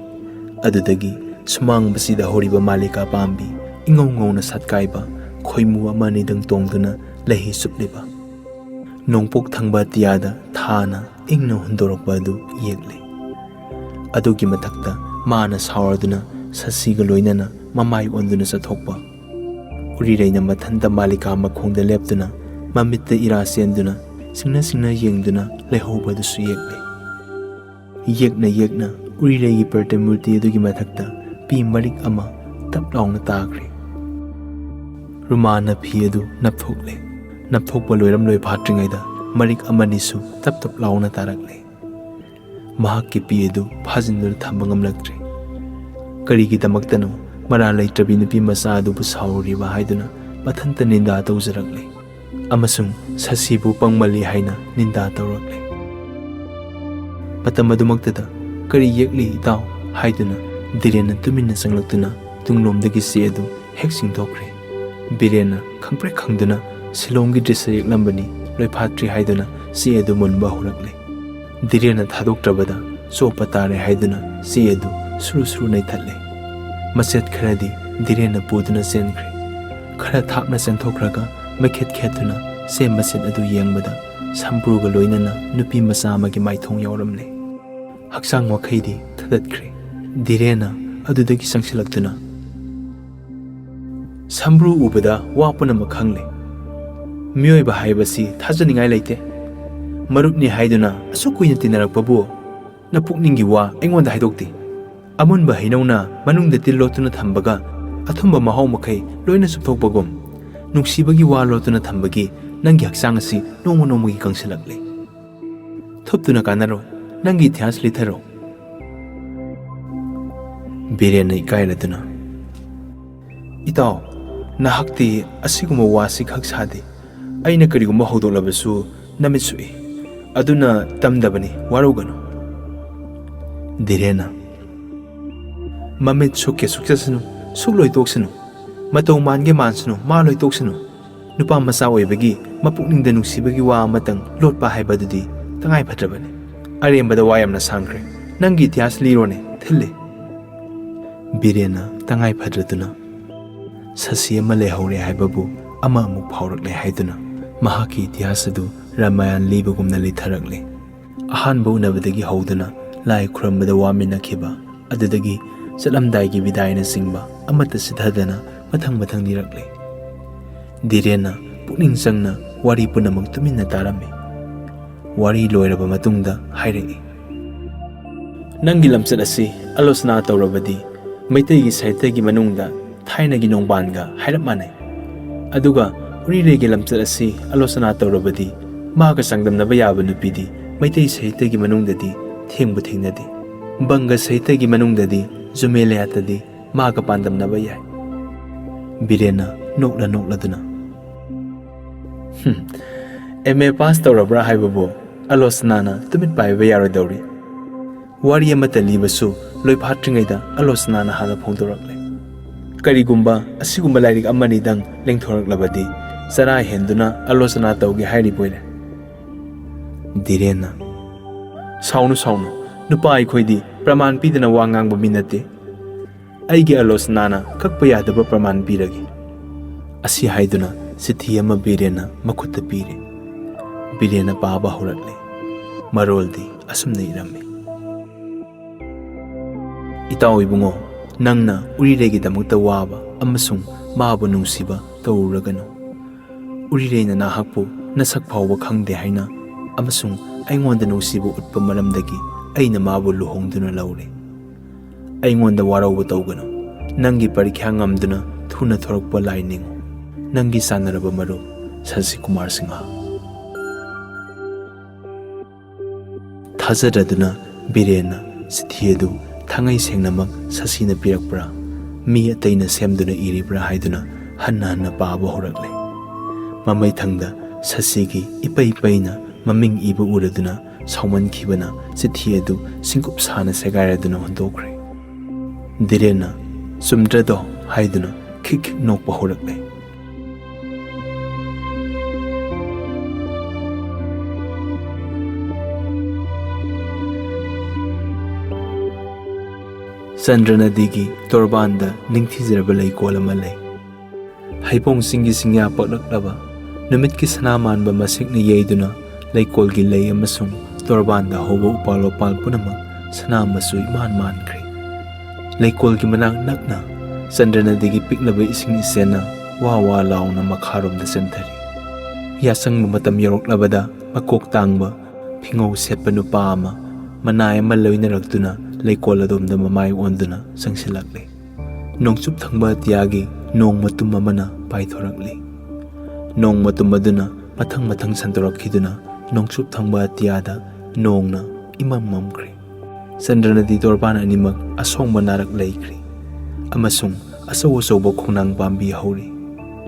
ꯑꯗꯨꯗꯒꯤ ꯁꯨꯃꯥꯡꯕꯁꯤꯗ ꯍꯧꯔꯤꯕ ꯃꯥꯂꯤꯀꯥ ꯄꯥꯝꯕꯤ, ꯏꯉꯧ ꯉꯧꯅ ꯁꯥꯠꯀꯥꯏꯕ, ꯈꯣꯏꯃꯨ ꯑꯃ ꯑꯅꯤꯗꯪ ꯇꯣꯡꯗꯨꯅ ꯂꯩꯍꯤ ꯆꯨꯞꯂꯤꯕ, ꯅꯣꯡꯄꯣꯛ ꯊꯪꯕ ꯑꯇꯤꯌꯥꯗ ꯊꯥꯅ ꯏꯪꯅ ꯍꯨꯟꯗꯣꯔꯛꯄ ꯑꯗꯨ ꯌꯦꯛꯂꯤ꯫ ꯑꯗꯨꯒꯤ ꯃꯊꯛꯇ ꯃꯥꯅ ꯁꯥꯎꯔꯗꯨꯅ ꯁꯁꯤꯒ ꯂꯣꯏꯅꯅ ꯃꯃꯥꯏ ꯑꯣꯟꯗꯨꯅ ꯆꯠꯊꯣꯛꯄ, ꯎꯔꯤꯔꯩꯅ ꯃꯊꯟꯇ ꯃꯥꯂꯤꯀꯥ ꯃꯈꯣꯡꯗ ꯂꯦꯞꯇꯨꯅ ꯃꯃꯤꯠꯇ ꯏꯔꯥ ꯆꯦꯟꯗꯨꯅ ꯁꯤꯡꯅ ꯁꯤꯡꯅ ꯌꯦꯡꯗꯨꯅ ꯂꯩꯍꯧꯕꯗꯨꯁꯨ ꯌꯦꯛꯂꯤ꯫ ꯌꯦꯛꯅ ꯌꯦꯛꯅ ꯎꯔꯤꯔꯩꯒꯤ ꯄ꯭ꯔꯇꯤꯃꯨꯔꯇꯤ ꯑꯗꯨꯒꯤ ꯃꯊꯛꯇ ꯄꯤ ꯃꯔꯤꯛ ꯑꯃ ꯇꯞ ꯂꯥꯎꯅ ꯇꯥꯈ꯭ꯔꯦ꯫ ꯔꯨꯃꯥꯅ ꯐꯤ ꯑꯗꯨ ꯅꯞꯊꯣꯛꯂꯦ꯫ ꯅꯞꯊꯣꯛꯄ ꯂꯣꯏꯔꯝꯂꯣꯏ ꯐꯥꯠꯇ꯭ꯔꯤꯉꯩꯗ ꯃꯔꯤꯛ ꯑꯃꯅꯤꯁꯨ ꯇꯞ ꯇꯞ ꯂꯥꯎꯅ ꯇꯥꯔꯛꯂꯦ꯫ ꯃꯍꯥꯛꯀꯤ ꯄꯤ ꯑꯗꯨ ꯐꯥꯖꯤꯟꯗꯨꯅ ꯊꯝꯕ ꯉꯝꯂꯛꯇ꯭ꯔꯦ꯫ ꯀꯔꯤꯒꯤꯗꯃꯛꯇꯅꯣ ꯃꯔꯥ ꯂꯩꯇ꯭ꯔꯕꯤ ꯅꯨꯄꯤ ꯃꯆꯥ ꯑꯗꯨꯕꯨ ꯁꯥꯎꯔꯨꯔꯤꯕ ꯍꯥꯏꯗꯨꯅ ꯃꯊꯟꯇ ꯅꯤꯟꯗꯥ ꯇꯧꯖꯔꯛꯂꯦ ꯑꯃꯁꯨꯡ ꯁꯁꯤꯕꯨ ꯄꯪꯃꯜꯂꯤ ꯍꯥꯏꯅ ꯅꯤꯟꯗꯥ ꯇꯧꯔꯛꯂꯦ꯫ ꯃꯇꯝ ꯑꯗꯨꯃꯛꯇꯗ "ꯀꯔꯤ ꯌꯦꯛꯂꯤ ꯏꯇꯥꯎ?" ꯍꯥꯏꯗꯨꯅ ꯙꯤꯔꯦꯟꯅ ꯇꯨꯃꯤꯟꯅ ꯆꯪꯂꯛꯇꯨꯅ ꯇꯨꯡꯂꯣꯝꯗꯒꯤ ꯆꯦ ꯑꯗꯨ ꯍꯦꯛ ꯆꯤꯡꯊꯣꯛꯈ꯭ꯔꯦ꯫ ꯕꯤꯔꯦꯟꯅ ꯈꯪꯄ꯭ꯔꯦꯛ ꯈꯪꯗꯨꯅ ꯁꯤꯂꯣꯡꯒꯤ ꯗ꯭ꯔꯤꯁ ꯌꯦꯛꯂꯝꯕꯅꯤ, ꯂꯣꯏꯐꯥꯠꯇ꯭ꯔꯤ ꯍꯥꯏꯗꯨꯅ ꯆꯦ ꯑꯗꯨ ꯃꯨꯟꯕ ꯍꯧꯔꯛꯂꯦ꯫ ꯙꯤꯔꯦꯟꯅ ꯊꯥꯗꯣꯛꯇ꯭ꯔꯕꯗ ꯆꯣꯞꯄ ꯇꯥꯔꯦ ꯍꯥꯏꯗꯨꯅ ꯆꯦ ꯑꯗꯨ ꯁꯨꯔꯨ ꯁꯨꯔꯨ ꯅꯩꯊꯠꯂꯦ꯫ ꯃꯆꯦꯠ ꯈꯔꯗꯤ ꯙꯤꯔꯦꯟꯅ ꯄꯨꯗꯨꯅ ꯆꯦꯟꯈ꯭ꯔꯦ꯫ ꯈꯔ ꯊꯥꯞꯅ ꯆꯦꯟꯊꯣꯛꯈ꯭ꯔꯒ ꯃꯩꯈꯦꯠ ꯈꯦꯠꯇꯨꯅ ꯁꯦꯝ ꯃꯆꯦꯠ ꯑꯗꯨ ꯌꯦꯡꯕꯗ ꯁꯝꯕ꯭ꯔꯨꯒ ꯂꯣꯏꯅꯅ ꯅꯨꯄꯤ ꯃꯆꯥ ꯑꯃꯒꯤ ꯃꯥꯏꯊꯣꯡ ꯌꯥꯎꯔꯝꯂꯦ꯫ ꯍꯛꯆꯥꯡ ꯃꯈꯩꯗꯤ ꯊꯗꯠꯈ꯭ꯔꯦ꯫ ꯙꯤꯔꯦꯟꯅ ꯑꯗꯨꯗꯒꯤ ꯆꯪꯁꯤꯜꯂꯛꯇꯨꯅ, "ꯁꯝꯕ꯭ꯔꯨ ꯎꯕꯗ ꯋꯥ ꯄꯨꯝꯅꯃꯛ ꯈꯪꯂꯦ꯫ ꯃꯤꯑꯣꯏꯕ ꯍꯥꯏꯕꯁꯤ ꯊꯥꯖꯅꯤꯡꯉꯥꯏ ꯂꯩꯇꯦ꯫ ꯃꯔꯨꯞꯅꯤ ꯍꯥꯏꯗꯨꯅ ꯑꯁꯨꯛ ꯀꯨꯏꯅ ꯇꯤꯟꯅꯔꯛꯄꯕꯨ ꯅꯄꯨꯛꯅꯤꯡꯒꯤ ꯋꯥ ꯑꯩꯉꯣꯟꯗ ꯍꯥꯏꯗꯣꯛꯇꯦ꯫ ꯑꯃꯨꯟꯕ ꯍꯩꯅꯧꯅ ꯃꯅꯨꯡꯗ ꯇꯤꯜ ꯂꯣꯠꯇꯨꯅ ꯊꯝꯕꯒ ꯑꯊꯨꯝꯕ ꯃꯍꯥꯎ ꯃꯈꯩ ꯂꯣꯏꯅ ꯆꯨꯞꯊꯣꯛꯄꯒꯨꯝ, ꯅꯨꯡꯁꯤꯕꯒꯤ ꯋꯥ ꯂꯣꯠꯇꯨꯅ ꯊꯝꯕꯒꯤ ꯅꯪꯒꯤ ꯍꯛꯆꯥꯡ ꯑꯁꯤ ꯅꯣꯡꯃ ꯅꯣꯡꯃꯒꯤ ꯀꯪꯁꯤꯜꯂꯛꯂꯦ꯫ ꯊꯨꯞꯇꯨꯅ ꯀꯥꯟꯅꯔꯣꯏ꯫ ꯅꯪꯒꯤ ꯏꯇꯤꯍꯥꯁ ꯂꯤꯊꯔꯣ꯫" ꯕꯤꯔꯦꯟꯅ ꯏꯀꯥꯏꯔꯗꯨꯅ, "ꯏꯇꯥꯎ, ꯅꯍꯥꯛꯇꯤ ꯑꯁꯤꯒꯨꯝꯕ ꯋꯥꯁꯤ ꯈꯛ ꯁꯥꯗꯦ꯫ ꯑꯩꯅ ꯀꯔꯤꯒꯨꯝꯕ ꯍꯧꯗꯣꯛꯂꯕꯁꯨ ꯅꯃꯤꯠ ꯁꯣꯛꯏ꯫ ꯑꯗꯨꯅ ꯇꯝꯗꯕꯅꯤ, ꯋꯥꯔꯧꯒꯅꯨ꯫" ꯙꯤꯔꯦꯟꯅ, "ꯃꯃꯤꯠ ꯁꯨꯛꯀꯦ ꯁꯨꯛꯆꯁꯅꯨ, ꯁꯨꯛꯂꯣꯏ ꯇꯣꯛꯁꯅꯨ꯫ ꯃꯇꯧ ꯃꯥꯟꯒꯦ ꯃꯥꯟꯁꯅꯨ, ꯃꯥ ꯂꯣꯏ ꯇꯣꯛꯁꯅꯨ꯫ ꯅꯨꯄꯥ ꯃꯆꯥ ꯑꯣꯏꯕꯒꯤ ꯃꯄꯨꯛꯅꯤꯡꯗ ꯅꯨꯡꯁꯤꯕꯒꯤ ꯋꯥ ꯑꯃꯇꯪ ꯂꯣꯠꯄ ꯍꯥꯏꯕꯗꯨꯗꯤ ꯇꯉꯥꯏ ꯐꯗ꯭ꯔꯕꯅꯤ꯫ ꯑꯔꯦꯝꯕꯗ ꯋꯥ ꯌꯥꯝꯅ ꯁꯥꯡꯈ꯭ꯔꯦ꯫ ꯅꯪꯒꯤ ꯏꯇꯤꯍꯥꯁ ꯂꯤꯔꯣꯅꯦ, ꯊꯤꯜꯂꯤ꯫" ꯕꯤꯔꯦꯟꯅ ꯇꯉꯥꯏ ꯐꯗ꯭ꯔꯗꯨꯅ, "ꯁꯁꯤ ꯑꯃ ꯂꯩꯍꯧꯔꯦ ꯍꯥꯏꯕꯕꯨ ꯑꯃ ꯑꯃꯨꯛ ꯐꯥꯎꯔꯛꯂꯦ" ꯍꯥꯏꯗꯨꯅ ꯃꯍꯥꯛꯀꯤ ꯏꯇꯤꯍꯥꯁ ꯑꯗꯨ ꯔꯥꯃꯥꯌꯟ ꯂꯤꯕꯒꯨꯝꯅ ꯂꯤꯊꯔꯛꯂꯦ꯫ ꯑꯍꯥꯟꯕ ꯎꯅꯕꯗꯒꯤ ꯍꯧꯗꯨꯅ ꯂꯥꯏ ꯈꯨꯔꯝꯕꯗ ꯋꯥꯃꯤꯟꯅꯈꯤꯕ, ꯑꯗꯨꯗꯒꯤ ꯆꯠꯂꯝꯗꯥꯏꯒꯤ ꯕꯤꯗꯥꯏꯅꯆꯤꯡꯕ ꯑꯃꯠꯇ ꯆꯤꯠꯊꯗꯅ ꯃꯊꯪ ꯃꯊꯪ ꯂꯤꯔꯛꯂꯦ꯫ ꯙꯤꯔꯦꯟꯅ ꯄꯨꯛꯅꯤꯡ ꯆꯪꯅ ꯋꯥꯔꯤ ꯄꯨꯝꯅꯃꯛ ꯇꯨꯃꯤꯟꯅ ꯇꯥꯔꯝꯃꯤ꯫ ꯋꯥꯔꯤ ꯂꯣꯏꯔꯕ ꯃꯇꯨꯡꯗ ꯍꯥꯏꯔꯛꯏ, "ꯅꯪꯒꯤ ꯂꯝꯆꯠ ꯑꯁꯤ ꯑꯂꯣꯆꯅꯥ ꯇꯧꯔꯕꯗꯤ ꯃꯩꯇꯩꯒꯤ ꯁꯥꯍꯤꯇ꯭ꯌꯒꯤ ꯃꯅꯨꯡꯗ ꯊꯥꯏꯅꯒꯤ ꯅꯣꯡꯕꯥꯟꯒ ꯍꯥꯏꯔꯞ ꯃꯥꯟꯅꯩ꯫ ꯑꯗꯨꯒ ꯎꯔꯤꯔꯩꯒꯤ ꯂꯝꯆꯠ ꯑꯁꯤ ꯑꯂꯣꯆꯅꯥ ꯇꯧꯔꯕꯗꯤ ꯃꯥꯒ ꯆꯥꯡꯗꯝꯅꯕ ꯌꯥꯕ ꯅꯨꯄꯤꯗꯤ ꯃꯩꯇꯩ ꯁꯥꯍꯤꯇ꯭ꯌꯒꯤ ꯃꯅꯨꯡꯗꯗꯤ ꯊꯦꯡꯕꯨ ꯊꯦꯡꯅꯗꯦ꯫ ꯕꯪꯒ ꯁꯥꯍꯤꯇ꯭ꯌꯒꯤ ꯃꯅꯨꯡꯗꯗꯤ ꯖꯨꯃꯦꯂꯤꯌꯥꯇꯗꯤ ꯃꯥꯒ ꯄꯥꯟꯗꯝꯅꯕ ꯌꯥꯏ꯫" ꯕꯤꯔꯦꯟꯅ ꯅꯣꯛꯂ ꯅꯣꯛꯂꯗꯨꯅ, "ꯍꯨꯝ, ꯑꯦꯝ ꯑꯦ ꯄꯥꯁ ꯇꯧꯔꯕ꯭ꯔꯥ ꯍꯥꯏꯕꯕꯨ ꯑꯂꯣꯆꯅꯥꯅ ꯇꯨꯃꯤꯠ ꯄꯥꯏꯕ ꯌꯥꯔꯣꯏꯗꯧꯔꯤ꯫ ꯋꯥꯔꯤ ꯑꯃꯠꯇ ꯂꯤꯕꯁꯨ ꯂꯣꯏꯐꯥꯠꯇ꯭ꯔꯤꯉꯩꯗ ꯑꯂꯣꯆꯅꯥꯅ ꯍꯥꯟꯅ ꯐꯣꯡꯗꯣꯔꯛꯂꯦ꯫ ꯀꯔꯤꯒꯨꯝꯕ ꯑꯁꯤꯒꯨꯝꯕ ꯂꯥꯏꯔꯤꯛ ꯑꯃꯅꯤꯗꯪ ꯂꯦꯡꯊꯣꯔꯛꯂꯕꯗꯤ ꯆꯔꯥ ꯍꯦꯟꯗꯨꯅ ꯑꯂꯣꯆꯅꯥ ꯇꯧꯒꯦ ꯍꯥꯏꯔꯤꯕꯣꯏꯔꯦ꯫" ꯙꯤꯔꯦꯟꯅ, "ꯁꯥꯎꯅꯨ, ꯁꯥꯎꯅꯨ꯫ ꯅꯨꯄꯥ ꯑꯩꯈꯣꯏꯗꯤ ꯄ꯭ꯔꯃꯥꯟ ꯄꯤꯗꯅ ꯋꯥ ꯉꯥꯡꯕ ꯃꯤ ꯅꯠꯇꯦ꯫ ꯑꯩꯒꯤ ꯑꯂꯣꯆꯅꯥꯅ ꯀꯛꯄ ꯌꯥꯗꯕ ꯄ꯭ꯔꯃꯥꯟ ꯄꯤꯔꯒꯦ꯫ ꯑꯁꯤ ꯍꯥꯏꯗꯨꯅ ꯆꯤꯊꯤ ꯑꯃ ꯕꯤꯔꯦꯟꯅ ꯃꯈꯨꯠꯇ ꯄꯤꯔꯦ꯫ ꯕꯤꯔꯦꯟꯅ ꯄꯥꯕ ꯍꯧꯔꯛꯂꯦ꯫ ꯃꯔꯣꯜꯗꯤ ꯑꯁꯨꯝꯅ ꯏꯔꯝꯃꯤ꯫ "ꯏꯇꯥꯎ ꯏꯕꯨꯡꯉꯣ, ꯅꯪꯅ ꯎꯔꯤꯔꯩꯒꯤꯗꯃꯛꯇ ꯋꯥꯕ ꯑꯃꯁꯨꯡ ꯃꯥꯕꯨ ꯅꯨꯡꯁꯤꯕ ꯇꯧꯔꯨꯔꯒꯅꯨ꯫ ꯎꯔꯤꯔꯩꯅ ꯅꯍꯥꯛꯄꯨ ꯅꯁꯛ ꯐꯥꯎꯕ ꯈꯪꯗꯦ ꯍꯥꯏꯅ ꯑꯃꯁꯨꯡ ꯑꯩꯉꯣꯟꯗ ꯅꯨꯡꯁꯤꯕ ꯎꯠꯄ ꯃꯔꯝꯗꯒꯤ ꯑꯩꯅ ꯃꯥꯕꯨ ꯂꯨꯍꯣꯡꯗꯨꯅ ꯂꯧꯔꯦ꯫ ꯑꯩꯉꯣꯟꯗ ꯋꯥꯔꯧꯕ ꯇꯧꯒꯅꯨ꯫ ꯅꯪꯒꯤ ꯄꯔꯤꯈ꯭ꯌꯥ ꯉꯝꯗꯨꯅ ꯊꯨꯅ ꯊꯣꯔꯛꯄ ꯂꯥꯏ ꯅꯤꯡꯉꯨ꯫ ꯅꯪꯒꯤ ꯆꯥꯟꯅꯔꯕ ꯃꯔꯨꯞ, ꯁꯁꯤ ꯀꯨꯃꯥꯔ ꯁꯤꯡꯍ꯫" ꯊꯥꯖꯗ꯭ꯔꯗꯨꯅ ꯕꯤꯔꯦꯟꯅ ꯆꯤꯊꯤ ꯑꯗꯨ ꯊꯥꯡꯉꯩ ꯁꯦꯡꯅꯃꯛ ꯁꯁꯤꯅ ꯄꯤꯔꯛꯄ꯭ꯔꯥ, ꯃꯤ ꯑꯇꯩꯅ ꯁꯦꯝꯗꯨꯅ ꯏꯔꯤꯕ꯭ꯔꯥ ꯍꯥꯏꯗꯨꯅ ꯍꯟꯅ ꯍꯟꯅ ꯄꯥꯕ ꯍꯧꯔꯛꯂꯦ꯫ ꯃꯃꯩꯊꯪꯗ ꯁꯁꯤꯒꯤ ꯏꯄꯩ ꯄꯩꯅ ꯃꯃꯤꯡ ꯏꯕ ꯎꯔꯗꯨꯅ ꯁꯥꯎꯃꯟꯈꯤꯕꯅ ꯆꯤꯊꯤ ꯑꯗꯨ ꯁꯤꯡꯀꯨꯞ ꯁꯥꯅ ꯁꯦꯒꯥꯏꯔꯗꯨꯅ ꯍꯨꯟꯗꯣꯛꯈ꯭ꯔꯦ꯫ ꯗꯤꯔꯦꯟꯅ "ꯆꯨꯝꯗ꯭ꯔꯗꯣ?" ꯍꯥꯏꯗꯨꯅ ꯈꯤꯛ ꯈꯤꯛ ꯅꯣꯛꯄ ꯍꯧꯔꯛꯂꯦ꯫ ꯆꯟꯗ꯭ꯔ ꯅꯗꯤꯒꯤ ꯇꯣꯔꯕꯥꯟꯗ ꯅꯤꯡꯊꯤꯖꯔꯕ ꯂꯩꯀꯣꯜ ꯑꯃ ꯂꯩ꯫ ꯍꯩꯕꯣꯡ ꯆꯤꯡꯒꯤ ꯆꯤꯡꯌꯥ ꯄꯛꯂꯛꯂꯕ ꯅꯨꯃꯤꯠꯀꯤ ꯁꯅꯥ ꯃꯥꯟꯕ ꯃꯁꯦꯛꯅ ꯌꯩꯗꯨꯅ ꯂꯩꯀꯣꯜꯒꯤ ꯂꯩ ꯑꯃꯁꯨꯡ ꯇꯣꯔꯕꯥꯟꯗ ꯍꯧꯕ ꯎꯄꯥꯜ ꯋꯥꯄꯥꯜ ꯄꯨꯝꯅꯃꯛ ꯁꯅꯥ ꯃꯆꯨ ꯏꯃꯥꯟ ꯃꯥꯟꯈ꯭ꯔꯦ꯫ ꯂꯩꯀꯣꯜꯒꯤ ꯃꯅꯥꯛ ꯅꯛꯅ ꯆꯟꯗ꯭ꯔ ꯅꯗꯤꯒꯤ ꯄꯤꯛꯂꯕ ꯏꯁꯤꯡ ꯏꯆꯦꯜꯅ ꯋꯥ ꯋꯥ ꯂꯥꯎꯅ ꯃꯈꯥꯔꯣꯝꯗ ꯆꯦꯟꯊꯔꯤ꯫ ꯌꯥꯆꯪꯕ ꯃꯇꯝ ꯌꯧꯔꯛꯂꯕꯗ ꯃꯀꯣꯛ ꯇꯥꯡꯕ ꯐꯤꯉꯧ ꯁꯦꯠꯄ ꯅꯨꯄꯥ ꯑꯃ ꯃꯅꯥꯏ ꯑꯃ ꯂꯣꯏꯅꯔꯛꯇꯨꯅ ꯂꯩꯀꯣꯜ ꯑꯗꯣꯝꯗ ꯃꯃꯥꯏ ꯑꯣꯟꯗꯨꯅ ꯆꯪꯁꯤꯜꯂꯛꯂꯦ꯫ ꯅꯣꯡꯆꯨꯞ ꯊꯪꯕ ꯑꯇꯤꯌꯥꯒꯤ ꯅꯣꯡ ꯃꯇꯨꯝ ꯑꯃꯅ ꯄꯥꯏꯊꯣꯔꯛꯂꯤ꯫ ꯅꯣꯡ ꯃꯇꯨꯝ ꯑꯗꯨꯅ ꯃꯊꯪ ꯃꯊꯪ ꯁꯟꯗꯣꯔꯛꯈꯤꯗꯨꯅ ꯅꯣꯡꯆꯨꯞ ꯊꯪꯕ ꯑꯇꯤꯌꯥꯗ ꯅꯣꯡꯅ ꯏꯃꯝ ꯃꯝꯈ꯭ꯔꯦ꯫ ꯆꯟꯗ꯭ꯔ ꯅꯗꯤ ꯇꯣꯔꯕꯥꯟ ꯑꯅꯤꯃꯛ ꯑꯁꯣꯡꯕ ꯅꯥꯔꯛ ꯂꯩꯈ꯭ꯔꯦ ꯑꯃꯁꯨꯡ ꯑꯆꯧ ꯑꯆꯧꯕ ꯈꯣꯡꯅꯥꯡ ꯄꯥꯝꯕꯤ ꯍꯧꯔꯤ꯫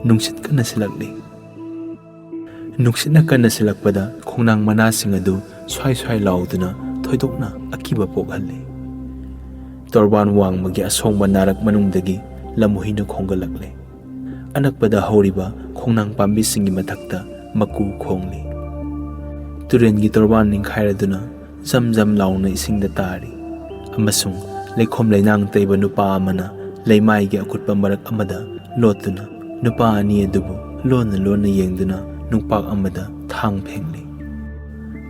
ꯅꯨꯡꯁꯤꯠ ꯀꯟꯅ ꯁꯤꯜꯂꯛꯂꯤ꯫ ꯅꯨꯡꯁꯤꯠꯅ ꯀꯟꯅ ꯁꯤꯜꯂꯛꯄꯗ ꯈꯣꯡꯅꯥꯡ ꯃꯅꯥꯁꯤꯡ ꯑꯗꯨ ꯁ꯭ꯋꯥꯏ ꯁ꯭ꯋꯥꯏ ꯂꯥꯎꯗꯨꯅ ꯊꯣꯏꯗꯣꯛꯅ ꯑꯀꯤꯕ ꯄꯣꯛꯍꯜꯂꯤ꯫ ꯇꯣꯔꯕꯥꯟ ꯋꯥꯡꯃꯒꯤ ꯑꯁꯣꯡꯕ ꯅꯥꯔꯛ ꯃꯅꯨꯡꯗꯒꯤ ꯂꯝꯍꯨꯏꯅ ꯈꯣꯡꯒꯠꯂꯛꯂꯦ꯫ ꯑꯅꯛꯄꯗ ꯍꯧꯔꯤꯕ ꯈꯣꯡꯅꯥꯡ ꯄꯥꯝꯕꯤꯁꯤꯡꯒꯤ ꯃꯊꯛꯇ ꯃꯀꯨ ꯈꯣꯡꯂꯤ꯫ ꯇꯨꯔꯦꯟꯒꯤ ꯇꯣꯔꯕꯥꯟ ꯅꯤꯡꯈꯥꯏꯔꯗꯨꯅ ꯖꯝ ꯖꯝ ꯂꯥꯎꯅ ꯏꯁꯤꯡꯗ ꯇꯥꯔꯤ ꯑꯃꯁꯨꯡ ꯂꯩꯈꯣꯝ ꯂꯩꯅꯥꯡ ꯇꯩꯕ ꯅꯨꯄꯥ ꯑꯃꯅ ꯂꯩꯃꯥꯏꯒꯤ ꯑꯀꯨꯠꯄ ꯃꯔꯛ ꯑꯃꯗ ꯂꯣꯠꯇꯨꯅ ꯅꯨꯄꯥ ꯑꯅꯤ ꯑꯗꯨꯕꯨ ꯂꯣꯟꯅ ꯂꯣꯟꯅ ꯌꯦꯡꯗꯨꯅ ꯅꯨꯡꯄꯥꯛ ꯑꯃꯗ ꯊꯥꯡ ꯐꯦꯡꯂꯤ꯫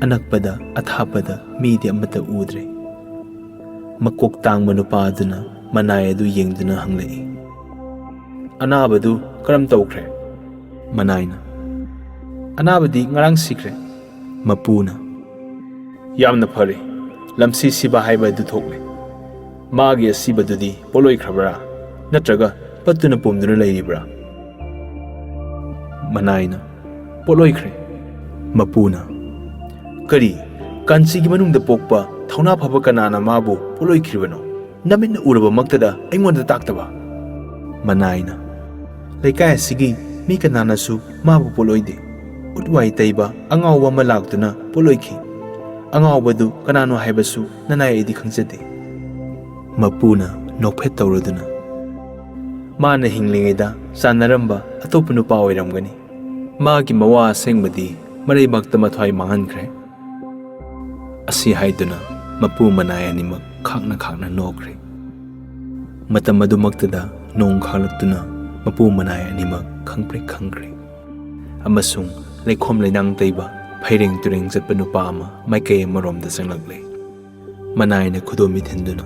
ꯑꯅꯛꯄꯗ ꯑꯊꯥꯞꯄꯗ ꯃꯤꯗꯤ ꯑꯃꯠꯇ ꯎꯗ꯭ꯔꯦ꯫ ꯃꯀꯣꯛ ꯇꯥꯡꯕ ꯅꯨꯄꯥ ꯑꯗꯨꯅ ꯃꯅꯥꯏ ꯑꯗꯨ ꯌꯦꯡꯗꯨꯅ ꯍꯪꯂꯛꯏ, "ꯑꯅꯥꯕꯗꯨ ꯀꯔꯝ ꯇꯧꯈ꯭ꯔꯦ?" ꯃꯅꯥꯏꯅ, "ꯑꯅꯥꯕꯗꯤ ꯉꯔꯥꯡ ꯁꯤꯈ꯭ꯔꯦ꯫" ꯃꯄꯨꯅ, "ꯌꯥꯝꯅ ꯐꯔꯦ, ꯂꯝꯁꯤ ꯁꯤꯕ ꯍꯥꯏꯕ ꯑꯗꯨ ꯊꯣꯛꯂꯦ꯫ ꯃꯥꯒꯤ ꯑꯁꯤꯕꯗꯨꯗꯤ ꯄꯣꯠꯂꯣꯏꯈ꯭ꯔꯕ꯭ꯔꯥ, ꯅꯠꯇ꯭ꯔꯒ ꯄꯠꯇꯨꯅ ꯄꯨꯝꯗꯨꯅ ꯂꯩꯔꯤꯕ꯭ꯔꯥ?" ꯃꯅꯥꯏꯅ, "ꯄꯣꯠꯂꯣꯏꯈ꯭ꯔꯦ꯫" ꯃꯄꯨꯅ, "ꯀꯔꯤ, ꯀꯥꯟꯆꯤꯒꯤ ꯃꯅꯨꯡꯗ ꯄꯣꯛꯄ ꯊꯧꯅꯥ ꯐꯕ ꯀꯅꯥꯅ ꯃꯥꯕꯨ ꯄꯣꯠꯂꯣꯏꯈ꯭ꯔꯤꯕꯅꯣ? ꯅꯃꯤꯠꯅ ꯎꯔꯕꯃꯛꯇꯗ ꯑꯩꯉꯣꯟꯗ ꯇꯥꯛꯇꯕ?" ꯃꯅꯥꯏꯅ, "ꯂꯩꯀꯥꯏ ꯑꯁꯤꯒꯤ ꯃꯤ ꯀꯅꯥꯅꯁꯨ ꯃꯥꯕꯨ ꯄꯣꯠꯂꯣꯏꯗꯦ꯫ ꯎꯠꯋꯥꯏ ꯇꯩꯕ ꯑꯉꯥꯎꯕ ꯑꯃ ꯂꯥꯛꯇꯨꯅ ꯄꯣꯠꯂꯣꯏꯈꯤ꯫ ꯑꯉꯥꯎꯕꯗꯨ ꯀꯅꯥꯅꯣ ꯍꯥꯏꯕꯁꯨ ꯅꯅꯥꯏ ꯑꯩꯗꯤ ꯈꯪꯖꯗꯦ꯫" ꯃꯄꯨꯅ ꯅꯣꯛꯐꯦꯠ ꯇꯧꯔꯗꯨꯅ, "ꯃꯥꯅ ꯍꯤꯡꯂꯤꯉꯩꯗ ꯆꯥꯟꯅꯔꯝꯕ ꯑꯇꯣꯞꯄ ꯅꯨꯄꯥ ꯑꯣꯏꯔꯝꯒꯅꯤ꯫ ꯃꯥꯒꯤ ꯃꯋꯥ ꯑꯁꯦꯡꯕꯗꯤ ꯃꯔꯩꯕꯥꯛꯇ ꯃꯊ꯭ꯋꯥꯏ ꯃꯥꯡꯍꯟꯈ꯭ꯔꯦ꯫" ꯑꯁꯤ ꯍꯥꯏꯗꯨꯅ ꯃꯄꯨ ꯃꯅꯥꯏ ꯑꯅꯤꯃꯛ ꯈꯥꯛꯅ ꯈꯥꯛꯅ ꯅꯣꯛꯈ꯭ꯔꯦ꯫ ꯃꯇꯝ ꯑꯗꯨꯃꯛꯇꯗ ꯅꯣꯡ ꯈꯥꯛꯂꯛꯇꯨꯅ ꯃꯄꯨ ꯃꯅꯥꯏ ꯑꯅꯤꯃꯛ ꯈꯪꯄ꯭ꯔꯦꯛ ꯈꯪꯈ꯭ꯔꯦ꯫ ꯑꯃꯁꯨꯡ ꯂꯩꯈꯣꯝ ꯂꯩꯅꯥꯡ ꯇꯩꯕ, ꯐꯩꯔꯦꯡ ꯇꯨꯔꯦꯡ ꯆꯠꯄ ꯅꯨꯄꯥ ꯑꯃ ꯃꯥꯏꯀꯩ ꯑꯃꯔꯣꯝꯗ ꯆꯪꯂꯛꯂꯦ꯫ ꯃꯅꯥꯏꯅ ꯈꯨꯗꯣꯝꯕꯤ ꯊꯤꯟꯗꯨꯅ,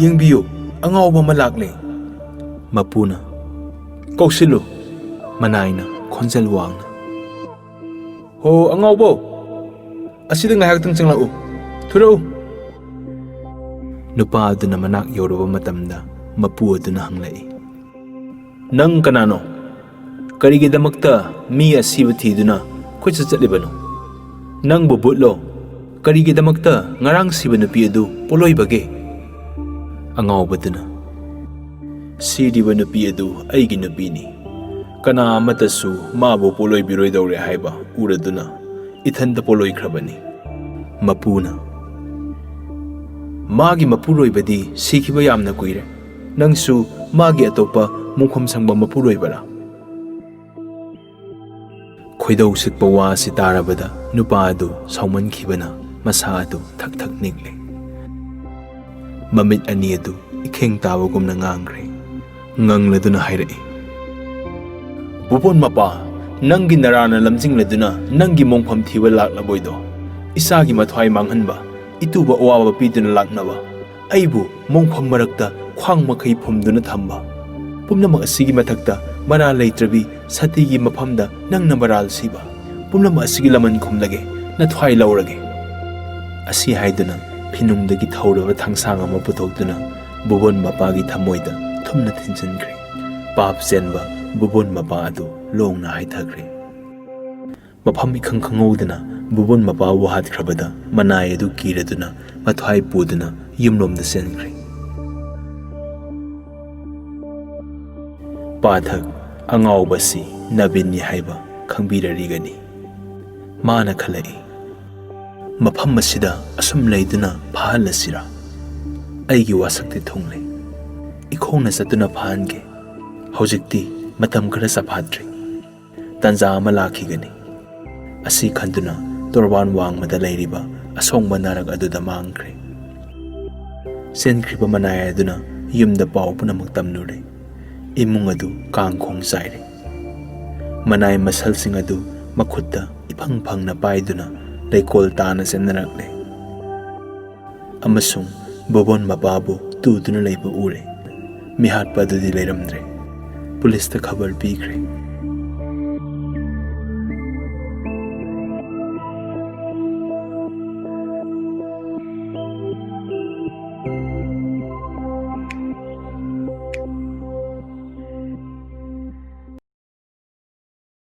"ꯌꯦꯡꯕꯤꯌꯨ, ꯑꯉꯥꯎꯕ ꯑꯃ ꯂꯥꯛꯂꯦ꯫" ꯃꯄꯨꯅ, "ꯀꯧꯁꯤꯜꯂꯨ꯫" ꯃꯅꯥꯏꯅ ꯈꯣꯟꯖꯦꯜ ꯋꯥꯡꯅ, "ꯍꯣ, ꯑꯉꯥꯎꯕꯧ, ꯑꯁꯤꯗ ꯉꯥꯏꯍꯥꯛꯇꯪ ꯆꯪꯂꯛꯎ꯫ ꯊꯨꯔꯛꯎ꯫" ꯅꯨꯄꯥ ꯑꯗꯨꯅ ꯃꯅꯥꯛ ꯌꯧꯔꯕ ꯃꯇꯝꯗ ꯃꯄꯨ ꯑꯗꯨꯅ ꯍꯪꯂꯛꯏ, "ꯅꯪ ꯀꯅꯥꯅꯣ? ꯀꯔꯤꯒꯤꯗꯃꯛꯇ ꯃꯤ ꯑꯁꯤꯕ ꯊꯤꯗꯨꯅ ꯀꯣꯏꯆꯠ ꯆꯠꯂꯤꯕꯅꯣ? ꯅꯪꯕꯨ ꯚꯨꯠꯂꯣ? ꯀꯔꯤꯒꯤꯗꯃꯛꯇ ꯉꯔꯥꯡ ꯁꯤꯕ ꯅꯨꯄꯤ ꯑꯗꯨ ꯄꯣꯠꯂꯣꯏꯕꯒꯦ?" ꯑꯉꯥꯎꯕꯗꯨꯅ, "ꯁꯤꯔꯤꯕ ꯅꯨꯄꯤ ꯑꯗꯨ ꯑꯩꯒꯤ ꯅꯨꯄꯤꯅꯤ꯫ ꯀꯅꯥ ꯑꯃꯠꯇꯁꯨ ꯃꯥꯕꯨ ꯄꯣꯠꯂꯣꯏꯕꯤꯔꯣꯏꯗꯧꯔꯦ ꯍꯥꯏꯕ ꯎꯔꯗꯨꯅ ꯏꯊꯟꯇ ꯄꯣꯠꯂꯣꯏꯈ꯭ꯔꯕꯅꯤ꯫" ꯃꯄꯨꯅ, "ꯃꯥꯒꯤ ꯃꯄꯨꯔꯣꯏꯕꯗꯤ ꯁꯤꯈꯤꯕ ꯌꯥꯝꯅ ꯀꯨꯏꯔꯦ꯫ ꯅꯪꯁꯨ ꯃꯥꯒꯤ ꯑꯇꯣꯞꯄ ꯃꯣꯡꯐꯝ ꯁꯪꯕ ꯃꯄꯨꯔꯣꯏꯕꯔꯥ?" ꯈꯣꯏꯗꯧ ꯁꯤꯛꯄ ꯋꯥ ꯑꯁꯤ ꯇꯥꯔꯕꯗ ꯅꯨꯄꯥ ꯑꯗꯨ ꯁꯥꯎꯃꯟꯈꯤꯕꯅ ꯃꯁꯥ ꯑꯗꯨ ꯊꯛ ꯊꯛ ꯅꯤꯛꯂꯦ꯫ ꯃꯃꯤꯠ ꯑꯅꯤ ꯑꯗꯨ ꯏꯈꯦꯡ ꯇꯥꯕꯒꯨꯝꯅ ꯉꯥꯡꯈ꯭ꯔꯦ꯫ ꯉꯪꯂꯗꯨꯅ ꯍꯥꯏꯔꯛꯏ, "ꯕꯨꯕꯣꯟ ꯃꯄꯥ, ꯅꯪꯒꯤ ꯅꯔꯥꯅ ꯂꯝꯖꯤꯡꯂꯗꯨꯅ ꯅꯪꯒꯤ ꯃꯣꯡꯐꯝ ꯊꯤꯕ ꯂꯥꯛꯂꯕꯣꯏꯗꯣ? ꯏꯆꯥꯒꯤ ꯃꯊ꯭ꯋꯥꯏ ꯃꯥꯡꯍꯟꯕ, ꯏꯇꯨꯕ ꯑꯋꯥꯕ ꯄꯤꯗꯨꯅ ꯂꯥꯛꯅꯕ, ꯑꯩꯕꯨ ꯃꯣꯡꯐꯝ ꯃꯔꯛꯇ ꯈ꯭ꯋꯥꯡ ꯃꯈꯩ ꯐꯨꯝꯗꯨꯅ ꯊꯝꯕ, ꯄꯨꯝꯅꯃꯛ ꯑꯁꯤꯒꯤ ꯃꯊꯛꯇ ꯃꯔꯥꯜ ꯂꯩꯇ꯭ꯔꯕꯤ ꯁꯇꯤꯒꯤ ꯃꯐꯝꯗ ꯅꯪꯅ ꯃꯔꯥꯜ ꯁꯤꯕ, ꯄꯨꯝꯅꯃꯛ ꯑꯁꯤꯒꯤ ꯂꯃꯟ ꯈꯨꯝꯂꯒꯦ, ꯅꯊ꯭ꯋꯥꯏ ꯂꯧꯔꯒꯦ"꯫ ꯑꯁꯤ ꯍꯥꯏꯗꯨꯅ ꯐꯤꯅꯨꯡꯗꯒꯤ ꯊꯧꯔꯕ ꯊꯥꯡꯁꯥꯡ ꯑꯃ ꯄꯨꯊꯣꯛꯇꯨꯅ ꯕꯨꯕꯣꯟ ꯃꯄꯥꯒꯤ ꯊꯃꯣꯏꯗ ꯊꯨꯝꯅ ꯊꯤꯟꯖꯤꯟꯈ꯭ꯔꯦ꯫ ꯄꯥꯞ ꯆꯦꯟꯕ ꯕꯨꯕꯣꯟ ꯃꯄꯥ ꯑꯗꯨ ꯂꯣꯡꯅ ꯍꯥꯏꯊꯈ꯭ꯔꯦ꯫ ꯃꯐꯝ ꯏꯈꯪ ꯈꯪꯍꯧꯗꯅ ꯕꯨꯕꯣꯟ ꯃꯄꯥꯕꯨ ꯍꯥꯠꯈ꯭ꯔꯕꯗ ꯃꯅꯥꯏ ꯑꯗꯨ ꯀꯤꯔꯗꯨꯅ ꯃꯊ꯭ꯋꯥꯏ ꯄꯨꯗꯨꯅ ꯌꯨꯝꯂꯣꯝꯗ ꯆꯦꯟꯈ꯭ꯔꯦ꯫ ꯄꯥꯊꯛ, ꯑꯉꯥꯎꯕꯁꯤ ꯅꯕꯤꯟꯅꯤ ꯍꯥꯏꯕ ꯈꯪꯕꯤꯔꯔꯤꯒꯅꯤ꯫ ꯃꯥꯅ ꯈꯜꯂꯛꯏ, "ꯃꯐꯝ ꯑꯁꯤꯗ ꯑꯁꯨꯝ ꯂꯩꯗꯨꯅ ꯐꯥꯍꯜꯂꯁꯤꯔꯥ? ꯑꯩꯒꯤ ꯋꯥꯁꯛꯇꯤ ꯊꯨꯡꯂꯦ꯫ ꯏꯈꯣꯡꯅ ꯆꯠꯇꯨꯅ ꯐꯥꯍꯟꯒꯦ꯫ ꯍꯧꯖꯤꯛꯇꯤ ꯃꯇꯝ ꯈꯔ ꯆꯐꯥꯠꯇ꯭ꯔꯤ꯫ ꯇꯥꯟꯖꯥ ꯑꯃ ꯂꯥꯛꯈꯤꯒꯅꯤ"꯫ ꯑꯁꯤ ꯈꯟꯗꯨꯅ ꯇꯣꯔꯕꯥꯟ ꯋꯥꯡꯃꯗ ꯂꯩꯔꯤꯕ ꯑꯁꯣꯡꯕ ꯅꯥꯔꯛ ꯑꯗꯨꯗ ꯃꯥꯡꯈ꯭ꯔꯦ꯫ ꯆꯦꯟꯈ꯭ꯔꯤꯕ ꯃꯅꯥꯏ ꯑꯗꯨꯅ ꯌꯨꯝꯗ ꯄꯥꯎ ꯄꯨꯝꯅꯃꯛ ꯇꯝꯂꯨꯔꯦ꯫ ꯏꯃꯨꯡ ꯑꯗꯨ ꯀꯥꯡꯈꯣꯡ ꯆꯥꯏꯔꯦ꯫ ꯃꯅꯥꯏ ꯃꯁꯜꯁꯤꯡ ꯑꯗꯨ ꯃꯈꯨꯠꯇ ꯏꯐꯪ ꯐꯪꯅ ꯄꯥꯏꯗꯨꯅ ꯂꯩꯀꯣꯜ ꯇꯥꯅ ꯆꯦꯟꯅꯔꯛꯂꯦ꯫ ꯑꯃꯁꯨꯡ ꯕꯣꯕꯣꯟ ꯃꯄꯥꯕꯨ ꯇꯨꯗꯨꯅ ꯂꯩꯕ ꯎꯔꯦ꯫ ꯃꯤꯍꯥꯠꯄ ꯑꯗꯨꯗꯤ ꯂꯩꯔꯝꯗ꯭ꯔꯦ꯫ ꯄꯨꯂꯤꯁꯇ ꯈꯕꯔ ꯄꯤꯈ꯭ꯔꯦ꯫